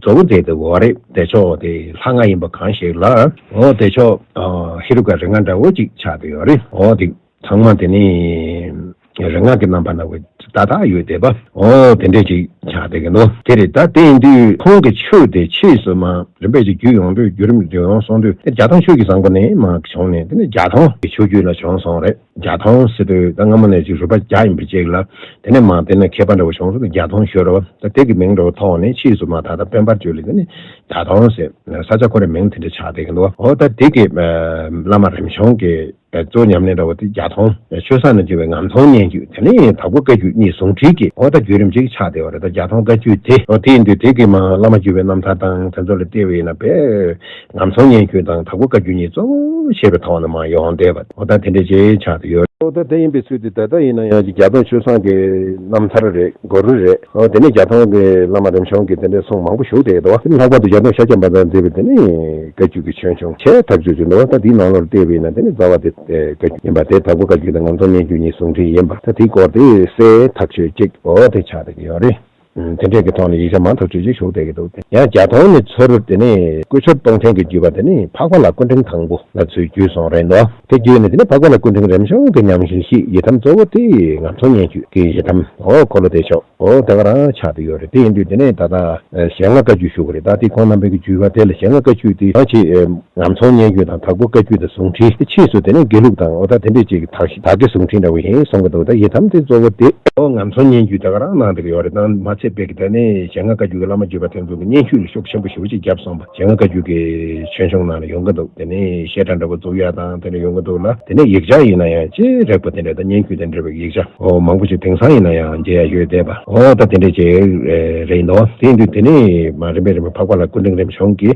གཙོ་བོ་མཛད་དེ་ཡོད་རེད། བདེ་མཆོག་དེ་ལྷ་ལྔ་ཡིན་པ་གང་ཞིག་ལ་འོ་བདེ་མཆོག་ཧེ་རུ་ཀ་རིགས་ལྔ་འདྲ་བོ་ཅིག་ཆགས་བསྡད་ཡོད་རེད། འོ་དེ་ཚང་མ་དེ་ནི་རིགས་ལྔ་གི་རྣམ་པ་ན་བའི་ཏག་ཏག་ཡོད་བསྡད་པ། འོ་དེ་འདྲས་ཅིག་ཆགས་བསྡད་ཀྱི་འདུག་དེ་རེད། ད་དེ་ཡིན་དུས་ཁོང་གི་ཆོས་དེ་ཕྱིས་སུ་མ་རིམ་པས་ཅིག་བརྒྱུད་ཡོང་དུས་བརྒྱུད་རིམ་ཡོང་སོང་དུས་དེ་རྒྱ་ཐང་ཆོས་ཀྱི་བཟང་པོ་ནས་མ་བྱུང་ནས་དེ་ནི་རྒྱ་ཐང་གི་ཆོས་བརྒྱུད་ལ་བྱུང་སོང་རེད། རྒྱ་ཐང་ཟེར་དུས་ད་སྔ་མོ་ནས་ཅིག་རུས་པ་རྒྱ་ཡིན་པ་ཅིག་ལ་དེ་ནས་མ་དེ་ནས་མཁས་པ་འདྲ་བོ་བྱུང་སོང་དུས་རྒྱ་ཐང་ཤོར་བ། ད་དེ་གི་མིང་འདྲ་བོ་ཐོགས་ནས་ཕྱིས་སུ་མ་ད་ལྟ་དཔལ་འབར་ཆོས་གླིང་དེ་ནི་རྒྱ་ཐང་ཟེར་ས་ཆ་ཁོ་རའི་མིང་དེ་འདྲ་ཆགས་བསྡད་ཀྱི་འདུག་འོ་ད་དེ་གི་བླ་མ་རིམ་བྱོན་གྱི་གཙོ་ཉམས་ལེན་འདྲ་བོ་དེ་རྒྱ་ཐང་ཆོས་བཟང་ནས་བརྒྱུད་པའི་ངམ་ཚང་སྙན་བརྒྱུད་དེ་ནས་དྭགས་པོ་བཀའ་བརྒྱུད་གཉིས་ཟུང་འབྲེལ་གྱི་འོ་ད་བརྒྱུད་རིམ་ཅིག་ཆགས་བསྡད་པ་རེད། ད་རྒྱ་ཐང་བཀའ་བརྒྱུད་དེ་འོ་དེ་ཡིན་དུས་དེ་གི་མ་བླ་མ་བརྒྱུད་པའི་རྣམ་ཐར་དང་དེ་ཚོ་ལ་བལྟས་པ་ཡིན་ན་དཔེ་ངམ་ཚང་སྙན་བརྒྱུད་དང་དྭགས་པོ་བཀའ་བརྒྱུད་གཉིས་གཙོ་བོ་བྱས་པའི་ཐོག་ནས་མ་ཡོང་བསྡད་པ་འོ་ད་དེ་འདྲ་ཅིག་ཆགས་བསྡད་ཡོད། འོ་ད་དེ་ཡིན་པའི་ཚུལ་དུ་ད་ལྟ་ཡིན་ན་ཡང་རྒྱ་ཐང་ཆོས་བཟང་གི་རྣམ་ཐར་རེད། མགུར་རེད། འོ་དེ་ནས་རྒྱ་ཐང་གི་བླ་མ་རིམ་བྱོན་གྱི་དེ་འདྲའི་གསུང་མང་པོ་ཞུགས་བསྡད་འདུག་བ། དེ་ནས་ལྷག་པར་དུ་རྒྱ་ཐང་ཤཱཀྱ་པ་དང་མཛད་པའི་དེ་ནས་བཀའ་བརྒྱུད་ཀྱི་ཆོས་འབྱུང་ཆེས་ཐག་ཆོད་ཅིག་འདུག་བ། ད་དེའི་ནང་ལོགས་བལྟས་པ་ཡིན་ན་དེ་ནས་རྩ་བ་དེ་བཀའ་བརྒྱུད་ཡིན་པ་དེ་དྭགས་པོ་བཀའ་བརྒྱུད་དང་ངམ་ཚང་སྙན་བརྒྱུད་གཉིས་ཟུང་འབྲེལ་ཡིན་པ་ད་དེའི་སྐོར་དེ་གསལ་ཐག་ཆོད་ཅིག་འོ་དེ་ཆགས་བསྡད་ཀྱི་ཡོད་རེད། ཨུམ། དེ་འདྲས་ཀྱི་ཐོག་ནས་ཡིག་ཆ་མང་ཐག་ཆོད་ཅིག་ཞུགས་བསྡད་ཀྱི་འདུག་ཡང་རྒྱ་ཐང་ནས་ཚུར་དེ་ནས་སྐུ་ཞབས་སྟོང་ཐུན་གྱི་བརྒྱུད་པ་དེ་ནས་འཕགས་པ་ལྷ་སྐུ་ཕྲེང་དང་པོ་ལ་ཚུར་བརྒྱུད་སོང་རེད་འདུག་དེ་བརྒྱུད་ནས་དེ་ནས་འཕགས་པ་ལྷ་སྐུ་ཕྲེང་རིམ་བྱོན་གྱི་ཉམས་ཞིབ་ཡི་དམ་གཙོ་བོ་དེ་ངམ་ཚང་སྙན་བརྒྱུད་ཀྱི་ཡི་དམ་འོ་འཁོར་ལོ་བདེ་མཆོག་འོ་དེ་ག་རང་ཆགས་བསྡད་ཡོད་རེད། དེ་ཡིན་དུས་དེ་ནས་ད་ལྟ་ཞལ་སྔ་བཀའ་བརྒྱུད་ཞུ་གི་རེད། ད་དེ་ཁོང་རྣམ་པའི་གི་བརྒྱུད་པ་དེ་ལ་ཞལ་སྔ་བཀའ་བརྒྱུད་དེ་ཡང་ཆེས་ངམ་ཚང་སྙན་བརྒྱུད་དང་དྭགས་པོ་བཀའ་བརྒྱུད་དང་ཟུང་འབྲེལ་དེ་ཕྱིས་སུ་དེ་ནས་དགེ་ལུགས་དང་འོ་ད་དེ་འདྲས་ཅིག་དག་ཞིག་དག་གི་ཟུང་འབྲེལ་འདྲ་བོ་ཡིན་གསུང་གི་འདུག་ད་ཡི་དམ་དེ་གཙོ་བོ་དེ་འོ་ངམ་ཚང་སྙན་བརྒྱུད་དེ་ག་རང་གནང་བསྡད་ཀྱི་ཡོད་རེད། ད་མ་ཚད་ དཔེ་གི་ད་ནི་ཞལ་སྔ་བཀའ་བརྒྱུད་ཀྱི་བླ་མ་བརྒྱུད་པ་དེ་ཚོ་གི་སྙན་ཞུ་ལ་ཤུགས་ཆེན་པོ་ཞེ་པོ་ཅིག་བརྒྱབ་སོང་བ། ཞལ་སྔ་བཀའ་བརྒྱུད་ཀྱི་ཆོས་གཞུང་ནང་ལ་ཡོང་གི་འདུག་དེ་ནས་བཤད་གྲྭ་འདྲ་པོ་བཙུགས་ཡ་དང་དེ་འདྲ་ཡོང་གི་འདུག་ལ། དེ་ནས་ཡིག་ཆ་ཡིན་ན་ཡང་ཅི་རིགས་པ་དེ་འདྲ་དང་སྙན་ཞུ་དེ་འདྲ་བའི་ཡིག་ཆ་ཨོ་མང་པོ་ཞིག་དེང་སང་ཡིན་ན་ཡང་མཇལ་ཡ་ཡོད་བསྡད་པ། ཨོ་ད་དེ་འདྲ་ཅིག་རེད་འདུག་དེ་ཡིན་དུས་དེ་ནས་མ་རིམ་པས་རིམ་པས་འཕགས་པ་ལྷ་སྐུ་ཕྲེང་རིམ་བྱོན་གྱི་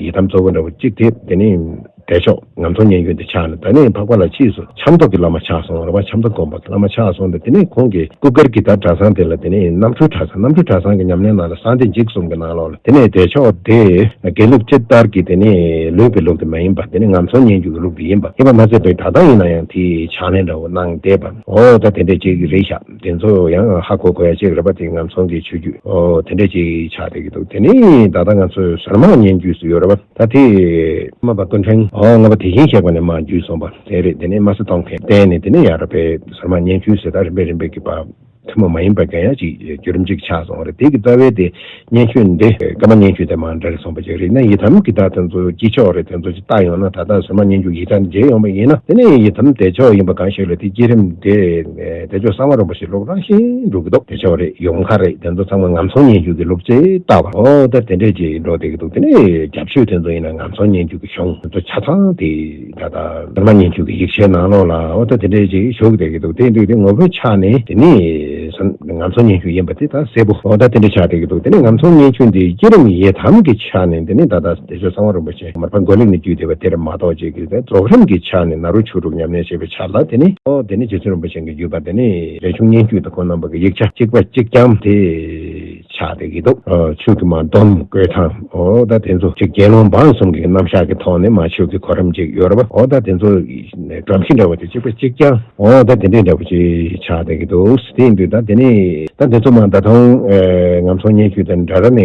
ཡི་དམ་གཙོ་བོ་འདྲ་པོ་གཅིག་དེ་དེ་ནས། བདེ་མཆོག་ངམ་ཚང་སྙན་བརྒྱུད་དེ་ཆགས་ནས། ད་ནི་འཕགས་པ་ལ་ཕྱིས་སུ་ཆབ་མདོ་གི་བླ་མ་ཆགས་སོང་རེད་པ། ཆབ་མདོ་དགོན་པ་གི་བླ་མ་ཆགས་སོང་སྟེ། དེ་ནས་ཁོང་གིས་སྐུ་སྒེར་གྱི་ད་གྲྭ་ཚང་དེ་ལ་དེ་ནས་རྣམ་འཕྲུལ་གྲྭ་ཚང་། རྣམ་འཕྲུལ་གྲྭ་ཚང་གི་ཉམས་ལེན་ནང་ལ་གསང་བདེ་འཇིགས་གསུམ་གྱི་ནང་ལོགས་ལ་དེ་ནས་བདེ་མཆོག་དེ་དགེ་ལུགས་སྤྱི་ལྟར་གྱི་དེ་ནས་ལུགས་པའི་ལུགས་དེ་མ་ཡིན་པ། དེ་ནས་ངམ་ཚང་སྙན་བརྒྱུད་ཀྱི་ལུགས་དེ་ཡིན་པ། ཡིན་པ་མ་ཟད་པའི་ད་ལྟ་ཡིན་ན་ཡང་དེའི་ཕྱག་ལེན་འདྲ་བོ་གནང་བསྡད་པ། ཨོ་ད་དེ་འདྲས་ཅིག་རེད་ཤག་དེ་ཚོ་ཡང་ཧ་གོ་དགོས་ཡ་ཅིག་རེད་པ། དེ་ངམ་ཚང་གི་ཆོས་བརྒྱུད་ཨོ་དེ་འདྲས་ཅིག་ཆགས་བསྡད་ཀྱི་འདུག་དེ་ནས་ད་ལྟ་ང་ཚོའི་ཟུར་མང་སྙན་བརྒྱུད་སུ་ཡོད་རེད་པ། ད་དེ་སྨྲ་བ་ཀུན་ཕྲེང་ཨོ་ལྔ་པ་དེ་བཞིན་གཤེགས་པ་ནས་མར་བརྒྱུད་སོང་བ་དེ་རེད། དེ་ནས་སྨྲ་བསམ་སྟོང་མཁན་བསྟེན་ནས་དེ་ནས་ཡར་ར་པའི་ཟུར་མང་སྙན་བརྒྱུད་ཟེར། ད་རིམ་པས་རིམ་པས་ཀྱི་བར་ཐུན་མོང་མ་ཡིན་པ་གང་ཡང་ཅིག་བརྒྱུད་རིམ་ཅིག་ཆགས་སོང་རེད། དེ་གི་རྩ་བའི་དེ་སྙན་བརྒྱུད་འདི་བཀའ་མ་སྙན་བརྒྱུད་དེ་མར་འདྲ་རེ་སོང་བ་ཅིག་རེད། ན་ཡི་དམ་གྱི་ད་དེ་ཚོ་དཀྱིལ་ཆོག་རེད། དེ་ཚོ་ཅིག་བལྟ་ཡོང་ན། ད་ལྟ་ཟུར་མང་སྙན་བརྒྱུད་ཡིག་ཆ་མཇལ་ཡོང་པ་ཡིན་ན། དེ་ནས་ཡི་དམ་བདེ་མཆོག་ཡིན་པ་གང་ཞིག་ལ་དེ་བསྐྱེད་རིམ་དེ་བདེ་མཆོག་གསང་བ་རིན་པོ་ཆེ་ལུགས་རང་བཞིན་འགྲོ་གི་འདུག་བདེ་མཆོག་རེད། ཡོངས་ཁ་རེད། དེ་ཚོ་ཚང་མ་ངམ་ཚང་སྙན་བརྒྱུད་ཀྱི་ལུགས་ཅེས་བལྟ་བ། ཨོ་ད་དེ་འདྲས་ཅིག་འགྲོ་བསྡད་ཀྱི་འདུག་དེ་ནས་རྒྱབ་ཆོས་དེ་ཚོ་ཡིན་ན་ངམ་ཚང་སྙན་བརྒྱུད་ཀྱི་གཞུང་དེ་ཚོ་ཆ་ཚང་དེ་ད་ལྟ་ཟུར་མང་སྙན་བརྒྱུད་ཀྱི་ཡིག་ཆའི་ནང་ལོགས་ལ་ཨོ་ད་དེ་འདྲས་ཅིག་བཞུགས་བསྡད་ཀྱི་འདུག་དེ་དུས་དེ་ངོ་བོའི་ཆ་ནས་དེ་ནི་ངམ་ཚང་སྙན་བརྒྱུད་ཡིན་པ་དེ་ད་གསལ་པོ། ཨོ་ད་དེ་འདྲས་ཆགས་བསྡད་ཀྱི་འདུག་དེ་ནས་ངམ་ཚང་སྙན་བརྒྱུད་འདི་བསྐྱེད་རིམ་ཡི་དམ་གྱི་ཆ་ནས་དེ་ནི་ད་ལྟ་བདེ་མཆོག་གསང་བ་རིན་པོ་ཆེ་མར་པ་མགོ་ལེགས་ནས་བརྒྱུད་བསྡད་པ་དེར་མ་གཏོགས་ཅིག་གི་དེ་རྫོགས་རིམ་གྱི་ཆ་ནས་ནཱ་རོ་ཆོས་དྲུག་ཉམས་ལེན་བྱེད་པའི་ཆ་ལ་དེ་ནི་ཨོ་དེ་ནི་རྗེ་བཙུན་རིན་པོ་ཆེ་གི་བརྒྱུད་པ་དེ་ནི་རས་ཆུང་སྙན་བརྒྱུད་དང་ཁོང་རྣམ་པ་གི་ཡིག་ཆ་གཅིག་པ་གཅིག་རྐྱང་དེ་ཆགས་བསྡད་ཀྱི་འདུག་ཨོ་ཆོས་ཀྱི་མ་སྡོམ་བཀོད་སྟངས་ཨོ་ད་དེ་ཚོ་གཅིག་དགེ་སློང་འབངས་གསུམ་གྱི་རྣམ་གཞག་གི་ཐོག་ནས་མ་ཆོས་ཀྱི་གོ་རིམ་གཅིག་ཡོད་རེད་པ། ཨོ་ད་དེ་ཚོ་སྒྲོམ་གཞི་འདྲ་བ་དེ་གཅིག་པ་གཅིག་རྐྱང་། ཨོ་ད་དེ་འདྲའི་འདྲ་པོ་ཅིག་ཆགས་བསྡད་ཀྱི་འདུག་དེ་ཡིན་དུས་ད་དེ་ནི་ད་དེ་ཚོ་མ་ད་དུང་ངམ་ཚང་སྙན་བརྒྱུད་དང་འདྲ་ར་ནས་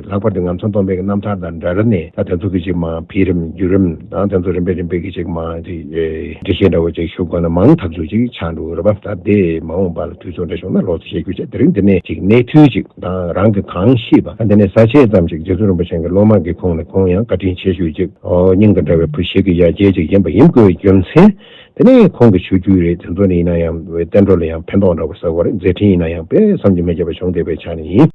ལྷག་པར་དུ་ངམ་ཚང་སྟོན་པའི་རྣམ་ཐར་དང་འདྲ་ར་ནས་ད་དེ་ཚོ་གི་ཅིག་མ་འཕེལ་རིམ་བརྒྱུད་རིམ་དང་དེ་ཚོ་རིམ་པས་རིམ་པས་ཀྱི་ཅིག་མ་དེ་འགྲེལ་བཤད་འདྲ་བོ་ཅིག་ཞུ་དགོས་ན་མང་ཐག་ཆོད་ཅིག་ཆགས་འགྲོ་གི་རེད་པ། ད་དེ་མ་འོངས་པ་ལ་དུས་ཚོད་འདྲ་བྱུང་ན་ལོགས་སུ་བཤད་རྒྱུ་བྱས། དེ་རིང་དེ་ནས་ཅིག་གནས་ཚུལ་ཅིག་དང་རང་གི་གང་ཤེས་པ་ད་དེ་ནས་ས་བཅད་ཙམ་ཅིག་རྗེ་བཙུན་རིན་པོ་ཆེ་གི་སློབ་མ་གི་ཁོངས་ནས་ཁོང་ཡང་བཀའ་དྲིན་ཆེ་ཤོས་ཅིག་ཨོ་སྙིང་དང་འདྲ་བའི་བུ་ཞིག་གི་ཡ་གྱལ་ཅིག་ཡིན་པ་ཡིན་དགོས་པའི་རྒྱུ་མཚན། དེ་ནས་ཁོང་གི་ཆོས་བརྒྱུད་རེད། དེ་ཚོ་ནི་ཡིན་ན་ཡང་བསྟན་འགྲོ་ལ་ཡང་ཕན་ཐོགས་འདྲ་བོ་ཟེར་བ་རེད། མཛད་འཕྲིན་ཡིན་ན་ཡང་དཔེ་བསམ་གྱིས་མི་ཁྱབ་པ་བྱུང་བསྡད་པའི་ཆ་ནས་ཡིན།